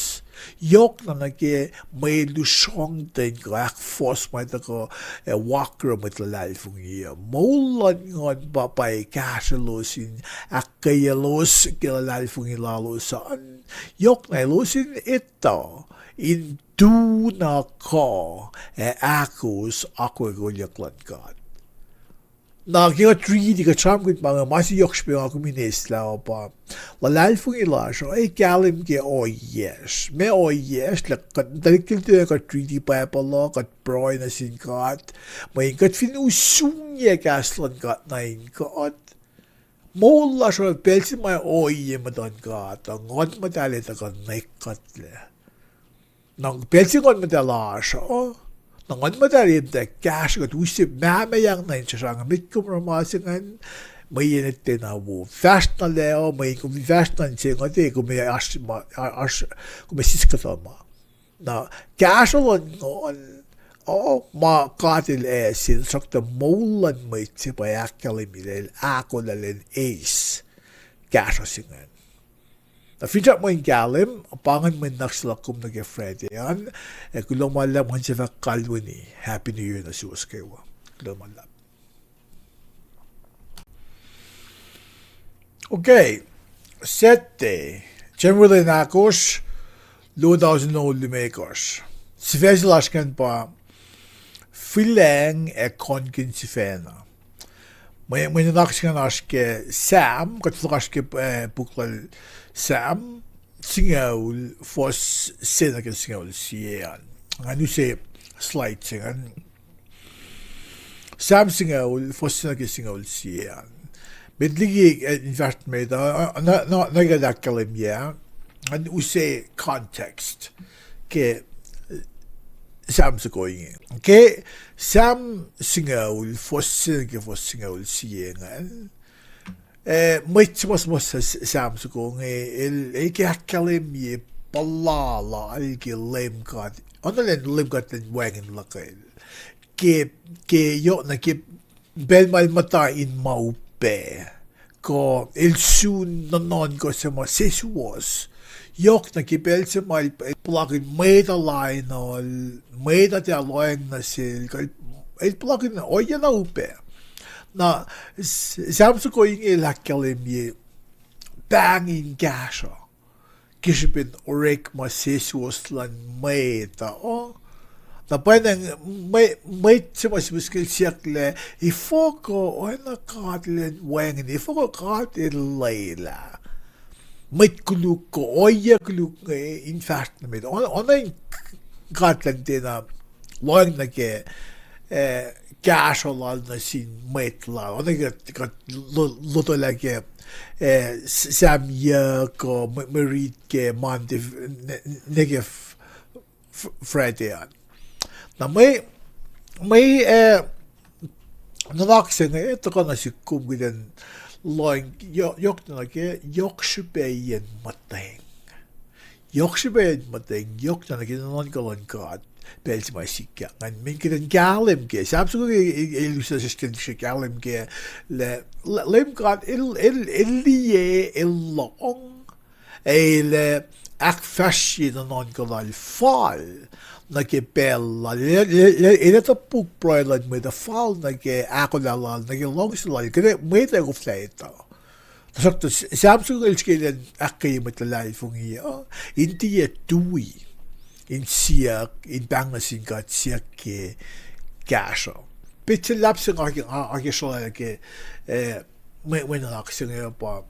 Yohk na nuh ke mwe lusrongten kuh ahkfohs ma tuhkuh, eh, wakro mwet luhlahlfongi uh. Moul luhn nguhn pa, pa ac kahsrwelos in ahkkweyaclos ke luhlahlfongi lalos an. Yohk na elos in etuh in tu na kuh, ac ahkos akwuck luhn God. Na ke kuht riti, kuht sramsramkihn pa inge, ma se yohk srihpac nga kom in eislah uh pa, luhlahlfongi lasr uh ac kahlwem ke ohiyacsr. Meac ohiyacsr? Lah kuht tuhlihk kihtin kuht riti Bible uh, kuht pruhe nuh sin God, mweyen kuht fin usungyacl kahs luhn God nuh in God, moul lasr uh pacl se ma ohiyac muhtuhn God uh, Nguhn Muhtahl ac tuhkuh nwe kuhtlac. Na pacl se Nguhn Muhtahl lasr uh, na Nguhn Muhtahl ac muhta kahsruh kuht use mahmahiyang nuh in srasra, met kom oruh ma se ingacn, mweyen etuh na wo fahsr na lac uh, mweyen kom fahsr na in se inge, kom ac oasr ma, oasr, kom ac siskuhtuh ma. Na kahsruh luhn Nguhn uh ma God El ase, tuhsruhktuh moul luhn mwet se pa ahkkahlwemye lah el ahkolah elan eis kahsruh se ingacn. Na finsrak mweyen kahlwem, pa ingacn mwe nuhnak se luhk kom nuh ke Friday an, ac kuloh ma luhlahp, ngan se fah kalweni Happy New Year nuh suwos kwewa. Kuloh ma luhlahp. Okay, Saturday, January lwen ahkosr, luo tausin longoul limekohsr. Sifac se lasr ingacn pa Fihlacng ac Kohnkihn Sifacna. Mwe, mwe nuhnak se ingacn oasr ke Sam, kuht fohlohk oasr ke, eh, puk lal Sam, singucul, fuhs se nuh ke singucul sie an. Ngan use slide se ingacn. Sam singucul, fuhs se nuh ke singucul sie an. Met liki, eh, in fahsr met, uh, uh, na, na, na kuht ahkkahlwemye, ngan use context ke Sam soko inge. Ke Sam singucul, fuhs se nuh ke fuhs singucul sie ingacn, eh, mwet suhmuhsmuhs Sam soko inge, el, el ke ahkkahlwemye puhla lal ke Leum God, oacna Leum God elan wacngihn luhk el. Ke, ke yohk na ke pacl ma el muhta in ma upac, kuh el sun nuhnuhnkuh se ma sesuwohs. Yohk na ke pacl se ma el, el puhlakihn mwet uh lain uh, mwet uh tiac lohacng nuh sel, kuh el, el puhlakihn ohiyac na upac. Na, Sam soko inge el ahkkahlwemye pahng in kahsruh ke srihpen orekma sesuwohs luhn mwet uh. Na pwacnwacng mwe-, mwet se ma sihmihs ke el siyuck lah, efuh kuh oacna God elan wacngihn, efuh kuh God el lwelah mwet koluk kuh ohiyac koluk inge in fahsr nuh met. Oacna, oacna in God elan tiacna lohacng nuh ke, eh, kahsruh lal nuh sin mwet lal. Oacna ke kuht lo-, lotwelah ke, eh, Sam yuc kuh mwe, mwe rit ke Monday, ne, ne ke Friday an. Na mwe, mwe, eh, nuhnak se inge tuhkuh nuh sihk kom kuht in lohng, yohk, yohk nuh ke, yohk srihpaciyacn muhtweng. Yohk srihpaciyacn muhtweng, yohk nuh ke nuhnuhnkuh luhn God pacl se ma sikyak. Ngan men kuht in kahlwem ke Sam soko inge, el use sesr ke kahlwem ke lah, Leum God el, el, el liye, el lohng, ac el ahkfahsrye nuhnuhnkuh lal fal nuh ke pacl lal. El, el, el, el topuk pruhe luhn mwet uh fal nuh ke ahkolah lal, nuh ke luhngse lal, kuht mwet ac koflah etuh. Tuhsruhktuh Sam soko el srihke elan ahkkweye mwet luhlahlfongi uh in tiac tui in siyuck, in pahng nuh sin God siyuck ke kahsruh. Petsac luhlahp se nga ke srolah ke, eh, mwe, mwe nuhnak se inge pa,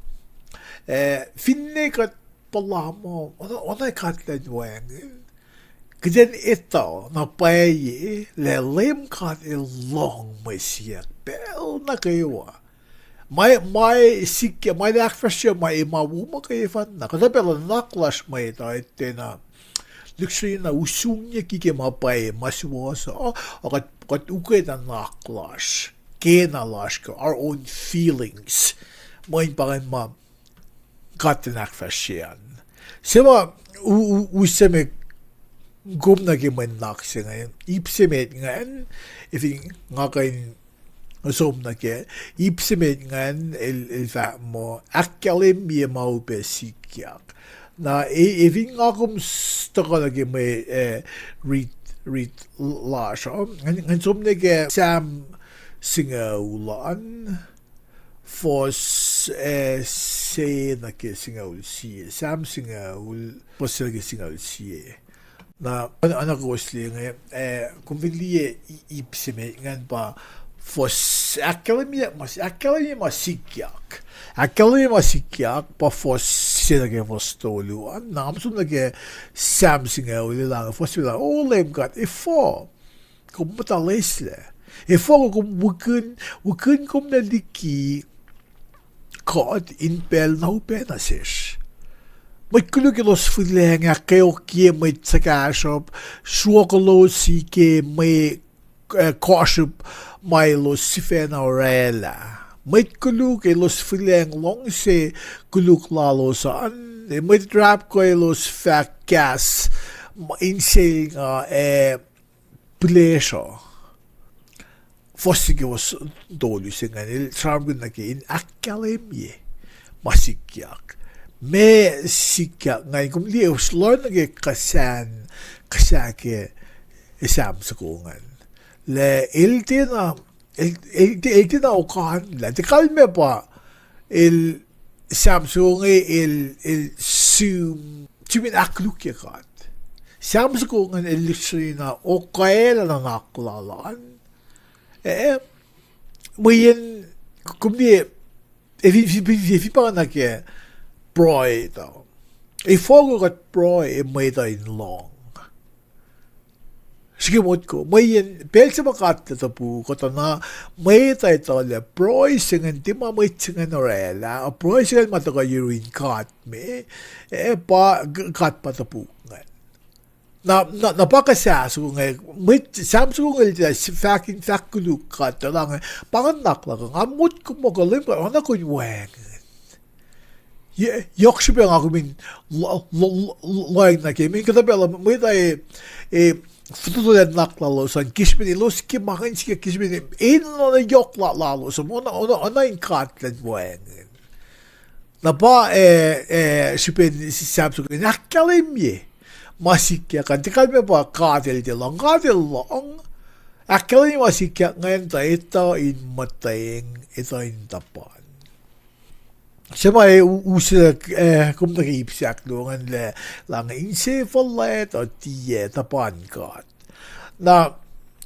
eh, finne kuht puhla muh oacna God luhn wacngihn, kuht in etuh na pwacye lah Leum God El lohng mwe siyuck pacl nuh kwewa. Ma, ma sikyak, ma ahkfahsrye ma, ma wo muhkwena. Kuhtuh pacl nuhnak lasr mwet uh tiacna lihksreni na usungyucki ke ma pwacye, ma suwohs uh, kuht, kuht ukwe nuhnak lasr, kena lasr, our own feelings. Mweyen pa ingacn ma God El ahkfahsrye an. Se ma u-, u-, use me kom nuh ke mwe nuhnak se inge, ip se met ingacn, ac fin nga kuh in som nuh ke, ip se met ingacn el, el fahk muh, ahkkahlwemye ma upac sikyak. Na, e-, ac fin nga kom s-, tuhkuh nuh ke mwe, eh, rit, rit lasr uh, ngan, ngan som nuh ke Sam singucul an, fuhs, eh, se nuh ke singucul sie. Sam singucul, fuhs se nuh ke singucul sie. Na, oacna kowos liye inge, eh, kom fin liye i-, ip se met ingacn pa fuhs, ahkkahlwemye ma, ahkkahlwemye ma sikyak. Ahkkahlwemye ma sikyak pa fuhs se nuh ke fuhs tolu an. Na, nga som nuh ke Sam singucul, el ange fuhs se lah, O Leum God, efuh kom muhta loeslac? Efuh kom wikihn, wikihn kom lac liki kuht in pacl na upac nuh sesr? Mwet koluk elos fihlacng ahkkweokye mwet suhkahsruhp, sruokolos ke mwe, eh, kohsruhp ma elos sifacna orwaclah. Mwet koluk elos fihlacng luhngse koluk lalos an, mwet rapko elos fahk kahs ma insel nga, eh, pihlesruh. Fuhs se ke fuhs tolu se ingacn, el sramsramkihn nuh ke in ahkkahlwemye ma sikyak. Ma sikyak ingacn, kom liye, lohng nuh ke kuhsahn, kuhsah ke Sam soko ingacn. Lah el tiacna, el, el, el tiacna okanlah. Tiac kalmac pa el, Sam soko inge el, el sihm, sihm in ahkkolukye God. Sam soko ingacn el lihksreni na okwaclah nuhnak lal an. Eh, mweyen, kom liye, ac fin, fin, fin, fin pa nuh ke pruhe tuh, efuh kuht pruhe ac mwet uh in lohng? Srihke motko, mweyen pacl se ma God El topuk, kuht na, mwet uh etuh lah pruhe se ingacn tiac ma mwet se ingacn orwaclah, pruhe se ingacn ma tuhkuh yurin God me, eh, pa, God pa topuk ingacn. Na, na, na pa kuhsah soko inge, mwet, Sam soko inge el tiac fahk in fahk koluk God tuh lah inge, pa ingacn nuhnak luhk uh, nga motko muh kuh Leum God, oacna kom wacngihn. Yohk srihpac nga kom in lohacng nuh ke, mweyen kuhtuh pacl mwet uh, eh, fototo nuhnak lalos an, ke srihpen elos ke ma ingacn sikyak, ke srihpen enenuh na yohk lalos an, oacna, oacna in God luhn wacngihn. Na pa, eh, eh, srihpen Sam soko in ahkkahlwemye ma sikyak an, tiac kalmac pa God El tiac lohng, God El lohng. Ahkkahlwemye ma sikyak ingacn tuh etuh in muhtweng, etuh in tuhpan. Se ma, eh, u-, use, eh, kom nuh ke ip se ahkluo ingacn lah, lah inge inse fuhlwact uh tiac tuhpan God. Na,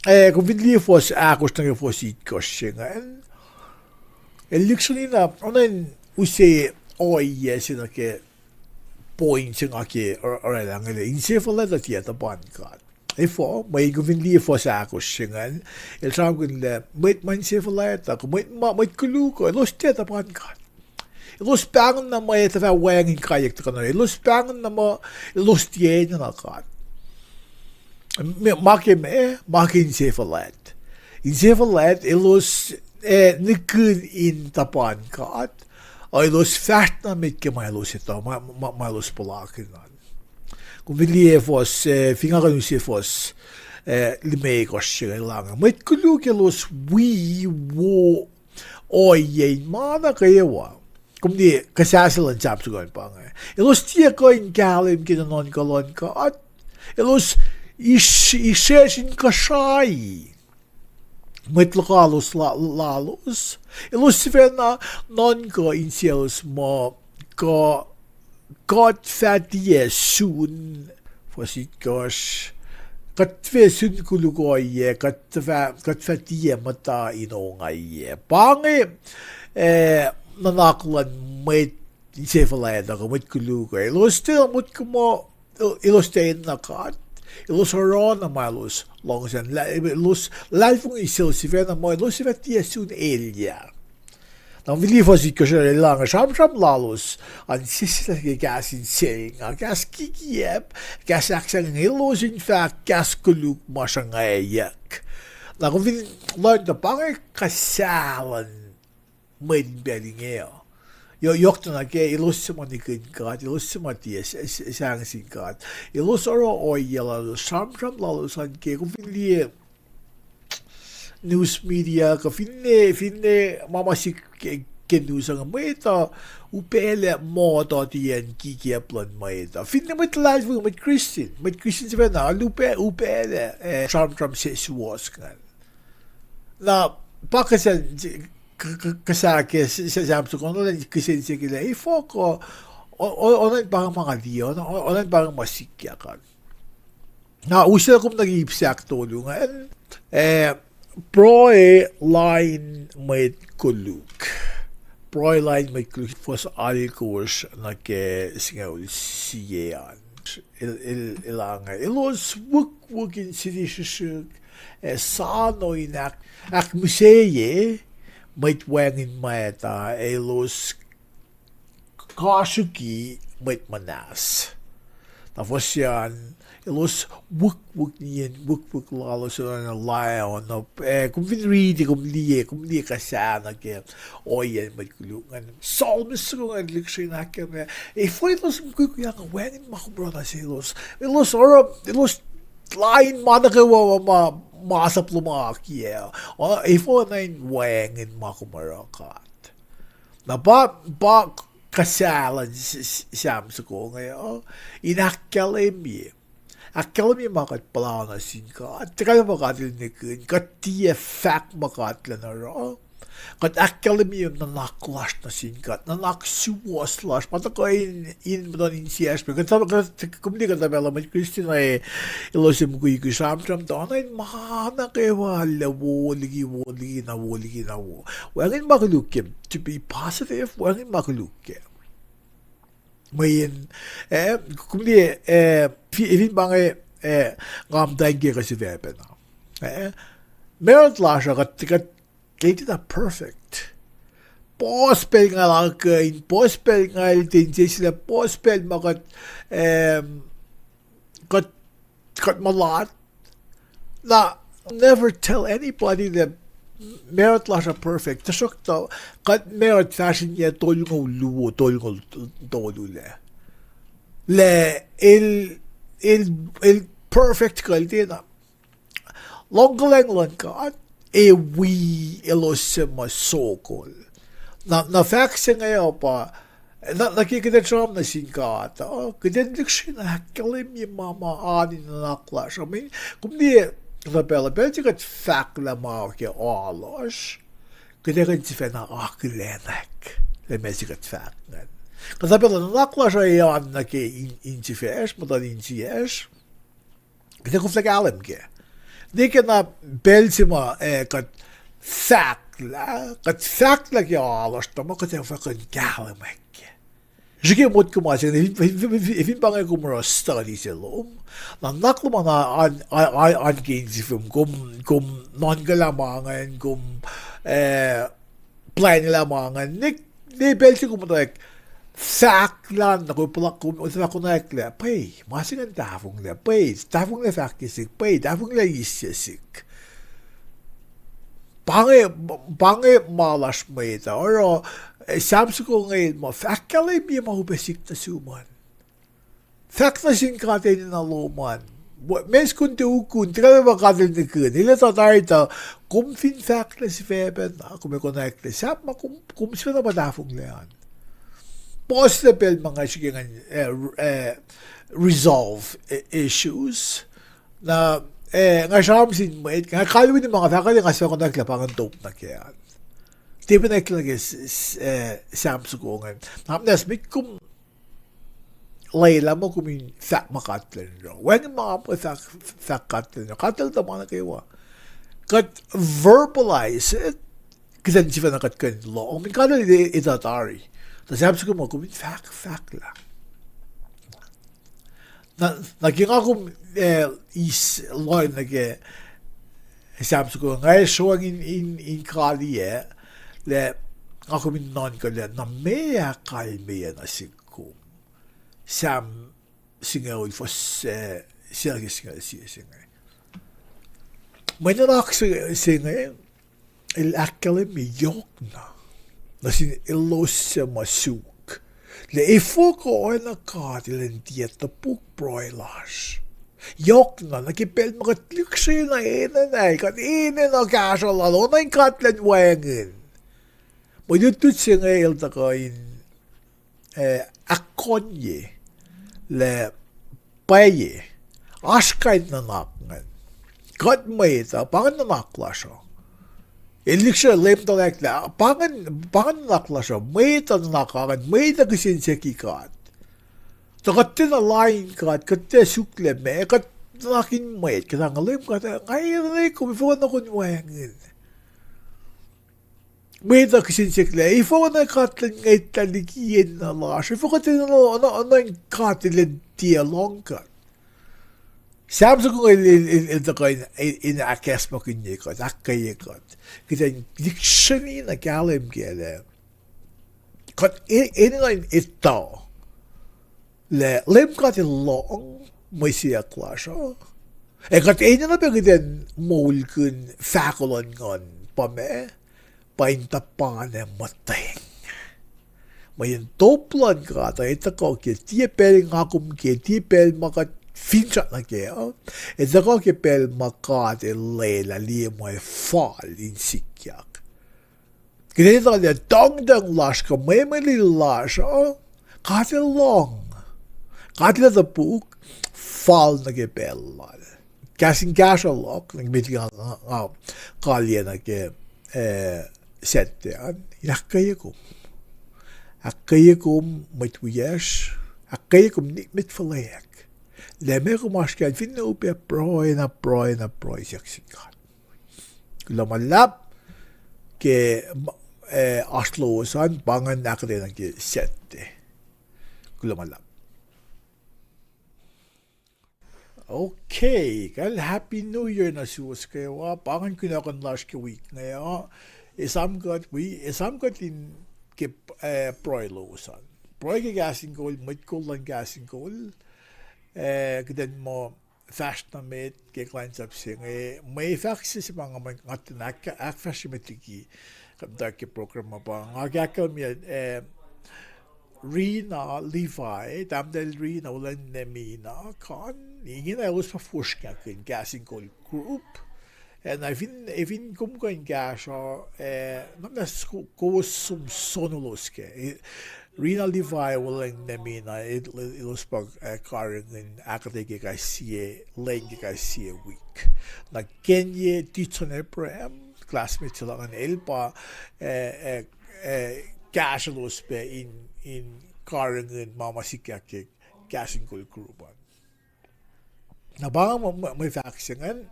eh, kom fin liye fuhs ahkosr nuh ke fuhs itkohsr se ingacn, el lihksreni na, oacna in use ohiyac se nuh ke point se nga ke or-, orwaclah inge lah inse fuhlwact uh tiac tuhpan God. Efuh, mweyen kom fin liye fuhs ahkosr se ingacn, el sramsramkihn lah mwet ma inse fuhlwact uh, mwet ma, mwet koluk uh, elos tiac tuhpan God. Elos pahngon na muh etuh fah wacngihn kaiyuck tuhkuh nuh, elos pahngon na muh elos tiac enenuh God. Ma ke, ma ke inse fuhlwact. Inse fuhlwact, elos, eh, nihkihn in tuhpan God, ac elos fahsr na met ke ma elos etuh, ma, ma, ma elos puhlakihn an. Kom fin liye fuhs, eh, fin nga kuh in use fuhs, eh, limekohsr se ingacn, el ange, mwet koluk elos wi wo ohiyac in ma nuh kwewa. Kom liye kuhsah se luhn Sam soko an pa inge. Elos tiac kuh in kahlwem ke nuhnuhnkuh luhn God. Elos is-, isracsr inkuhsrao. mwet lokoalok la-, lalos, elos sifacna nuhnkuh insiyaclos muh kuh kuht fah tiac sun, fuhs itkohsr, kuht fah sun koluk ohiyac, kuht fah, kuht fah tiac muhta in ongaiyac. Pa inge, eh, nuhnak luhn mwet insefuhlwact uh, kuh mwet koluk uh. Elos tiac motko muh, elos tiac enenuh God. Elos oruh na ma elos luhngse an. Lah-, elos luhlahlfongi sel sifacna muh elos sifah tiac sun elyah. Na kom fin liye fuhs itkohsr, el elah inge, sramsram lalos an sesseslah ke kahs in selnga, kahs kikiacp, kahs ahksahngweng, elos in fahk kahs koluk ma sruhngwacyuck. Na kom fin lohng tuh pa inge kahs luhn mwet in pacl inge uh. Yohk, yohk tuh nuh ke elos suc ma nikihn God, elos suc ma tiac s-, s-, sang sin God. Elos oruh ohiyac lalos, sramsram lalos an ke, kom fin liye news media, kuh finne, finne ma ma sik ke, ke news uh, mwet uh upaclac muh tuh tiac kikiacp luhn mwet uh. Finne mwet luhlahlfongi, mwet Christian, mwet Christian sifacna, el upac, upaclac, eh, sramsram se suwohs ingacn. Na, pa kihsen, k-, k-, kihsen ke s-, s-, Sam soko na kihsen se ke lah, efuh kuh, o-, o-, oacna in pa inge ma nga liye, oacna, o-, oacna in pa inge ma sikyak an. Na, uslah kom nuh ke ip se ahktolu ingacn, eh, pruhe lain mwet koluk. Pruhe lain mwet koluk, fuhs alkosr nuh ke singucul sie an. El, el, el inge, elos wukwuck in siti srihsrihk, ac sano in ahk-, ahkmihsye mwet wacngihn mwacta, ac elos kasrkuhki mwet muhnahs. Na fuhs an, elos wukwuck nien wukwuck lalos, elos na laono, eh, kom fin riti, kom liye, kom liye kihsen ke ohiyacn mwet koluk ingacn. Psalmist soko ingacn lihksreni in ahkkahlwemye, efuh elos mukwikwi, nga wacngihn ma kom oruh nuh selos. Elos oruh, elos lain ma nuh kwewa ma, ma sap lom akiyac. Efuh na in wacngihn ma kom oruh God. Na pa, pa kihsen s-, s-, Sam soko inge uh, in ahkkahlwemye. Ahkkahlwemye ma kuht puhla nuh sin God. Tiac kalmac pa God el nihkihn, kuht tiac fahk ma God elan oruh. Kuht ahkkahlwemye nuhnak lasr nuh sin God, nuhnak suwohs lasr, ma tuhkuh in, in muhtuhn insiyacsr pac. Kuht, kuht, kom liye kuhtuh pacl uh mwet Christian uh, elos mukwikwi sramsram tuh oacna in ma nuh kwewa lah wo liki, wo liki, na wo liki, na wo. Wacngihn ma koluk ke, to be positive, wacngihn ma koluk ke. Mweyen, eh, kom liye, eh, fi-, fin pa inge, eh, nga muhtwacta ke kuh sifacpacna. Eh, marut lasr uh, kuht, kuht, kuht tiacna perfect. Puhs pacl nga lakuh in, puhs pacl nga el ten seslah, puhs pacl ma kuht, eh, kuht, kuht mulat. Na, never tell anybody that marut lasr uh perfect. Tuhsruhktuh, kuht marut fahsr in yac tolngoul luo, tolngoul tolu lac. Lah el, el, el perfect kuh el tiacna. Luhngkuhlwacng luhn God, ac wi elos suc ma sokol. Na, na fahk se inge uh pa, na, na ke kuht ac sramsram nuh sin God uh, kuht in lihksreni ahkkahlwemye ma, ma oan in nuhnak lasr. I mean, kom liye, kuhtuh pacl uh, pacl se kuht fahklah ma ke alu lasr, kuht ac kuh in sifacna akihlenak lah ma se kuht fahk ingacn. Kuhtuh pacl uh nuhnak lasr uh ac oan nuh ke in, insifacsr, muhtuhn insiyacsr. Kuht ac koflah kahlwem kac. Nwe ke na pacl se ma, eh, kuht fahklah, kuht fahklah ke alu lasr tuh ma kuht ac fah kuh in kahlwem kac. Srihke motko ma se inge, fin, fin, fin, fin pa inge kom oruh study se lom, na nuhnak lom an, an, an, an ke insifom, kom, kom nuhnkuhlah ma ingacn, kom, eh, plwacnlah ma ingacn, ne, ne pacl se kom muhtwacwacack fahklah na kom puhla, kom, kom fahk konwacack lah, pwacye, ma se ingacn tahfonglac, pwacye, tahfonglac fahk ke sihk, pwacye, tahfonglac isye sihk. Pa inge, pa inge ma lasr mwet uh, oruh, eh, Sam soko inge el muh, ahkkahlwemye ma upac sihk nuh sum an. Fahk nuh sin God enenuh lom an. Meac kom tiac ukun, tiac kalmac pa God el nihkihn. El etuh tari tuh, kom fin fahklah sifacpacna, kom ac konwacack lah sahp ma kom, kom sifacna pa tahfonglac an. Puhslac pacl ma nga srihke ngan, eh, eh, resolve, eh, issues. Na, eh, nga sramsram sin mwet, nga kalweni ma nga fahk lah nga sifacna konwacack lah pa ngan top nuh ke an. Tiac pac nwacklah ke s-, s-, eh, Sam soko ingacn. Na muhnahs met kom lwelah muh kom in fahk ma God El oruh. Wacngihn ma kom fahk, fahk God El oruh. God El tuh ma nuh kwewa. Kuht verbalize it, kuht in sifacna kuht kuh in lohng. Kom in God El etuh tari. Tuh Sam soko ma kom in fahk, fahk lah. Na, na ke nga kom, eh, eis lohng nuh ke Sam soko, nga sroang in, in, in kaliyac, lah nga kom in nuhnkuh lah, na meac kalmeyac nuh sihk kom. Sam singucul fuhs, eh, sie nuh ke singucul sie se inge. Mwe nuhnak se, se inge, el ahkkahlwemye yohkna nuh sin elos suc ma suk, lah efuh kuh oacna God El in tiac topuk pruhe lasr. Yohkna nuh ke pacl ma kuht lihksreni enenuh, kuht enenuh kahsruh Lal, oacna in God El in wacngihn. Mwe lutlut se inge el tuhkuh in, eh, ahkkahlwemye lah pwacye, oasr kain nuhnak ingacn. Kuht mwet uh, pa ingacn nuhnak lasr uh. El lihksreni Leum tuhlac lah, pa ingacn, pa ingacn nuhnak lasr uh, mwet uh nuhnak ingacn, mwet uh kihsen siyuck God. Tuh kuht tiacna lain God, kuht tiac suk lah meac, kuht nuhnak in mwet, kuht ahnglah Leum God, nga enenuh kom, efuh kuh oacna kom in wacngihn. Mwet uh kihsen siyuck lah, efuh kuh oacna God El in ngwetlah liki enenuh lasr, efuh kuh tiacna oacna, oacna in God El in tiac lohng kuht. Sam soko inge el, el, el, el tuhkuh in, in, in ahkacsmakihnye kuht, ahkkweye kuht. Kuht in lihksreni na kahlwem kac lah kuht e-, enenuh in etuh lah Leum God El lohng mwe siyuck lasr uh. Ac kuht enenuh pac kuht in moulkihn fahko luhn Nguhn pa meac, pa in tuhpan ac muhtweng. Mweyen top luhn God uh, el tuhkuh ke tiac pacl nga kom ke, tiac pacl ma kuht finsrak nuh kac uh, el tuhkuh ke pacl ma God El lwelah liye mwe fal in sikyak. Kuht etuh lah tuhngtuhng lasr kuh mwemwelihn lasr uh, God El lohng. God El topuk, fal nuh ke pacl Lal. Kahs in kahsruh luhk, nuh ke met nga, nga, nga kaliyac nuh ke, eh, Saturday an, in ahkkweye kom. Ahkkweye kom mwet wiyacsr, ahkkweye kom nikmet fuhlweack. Lah meac kom oasr kac an, finne upac pruhe na pruhe na pruhe siyuck sin God. Kuloh ma luhlahp ke, eh, oasr lowos an, pa ingacn ahkuhtweyac nuh ke Saturday. Kuloh ma luhlahp. Okay, kal Happy New Year nuh suwos kwewa, pa ingacn kunohkohn lasr ke wik inge uh, esam kuht wi, esam kuht in ke, eh, pruhe lowos an. Pruhe ke Kahs in Kol, mwet kol luhn Kahs in Kol, eh, kuht in muh fahsr nuh met ke kuhlwacnsap se inge, mwe fahk se se ma nga, nga tiacna ahk-, ahkfahsrye met liki, kuht muhta ke program ma pa, nga ke ahkkahlwemye, eh, Rina Levi, tahmtahel Rina, Olwelah Mina, Kan, ingena elos pa fosrngahkihn Kahs in Kol group. Eh, na fin, eh, fin kom kuh in kahsruh, eh, na muhnahs ko-, kowos som sonolos kac. Eh, Rina Levi, Olwelah Mina, el-, el-, elos pa, eh, karihngihn ahkuhtweyac ke kais sie, lwen ke kais sie wik. Na Kenye Titson Abraham, classmate se luhk ingacn, el pa, eh, eh, eh, kahsrwelos pac in, in karihngihn ma ma sikyak ke Kahs in Kol group an. Na pa mwe, mwe, mwe fahk se ingacn,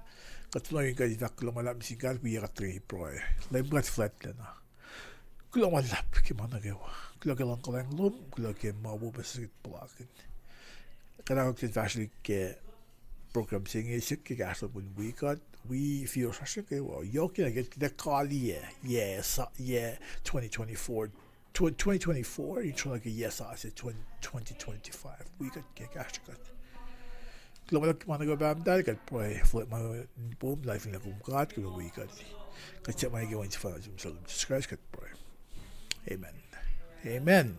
kuht nuh in kuh in fahk kuloh ma luhlahp sin God, wi kuht ke pruhe. Leum God fuhlwactlacna. Kuloh ma luhlahp ke ma nuh kwewa. Kuloh ke luhngkuhlwacng lom, kuloh ke ma wo puhsisacl puhlakihn. Kuht ahkokten fahsrwelihk ke program se inge, siyuck ke kahsruh lom in wi kuht, wi fiosrasr nuh kwewa. Yohk na ke kuht kaliyac, yac sa-, yac twenty twenty-four, tw-, twenty twenty-four, in sruhnga ke yac sasuc twenty, twenty twenty-five, wi kuht ke kahsruh kuht. Kuloh ma luhlahp ke ma nuh kwewa Pahpah muhtahl, kuht pruhe fuhlwact ma poum, luhlahlfongi lah kom God, kom wi kuht. Kuht siyuck ma nuh kwewa in sefanna Jisus Kraist kuht pruhe. Amen. Amen.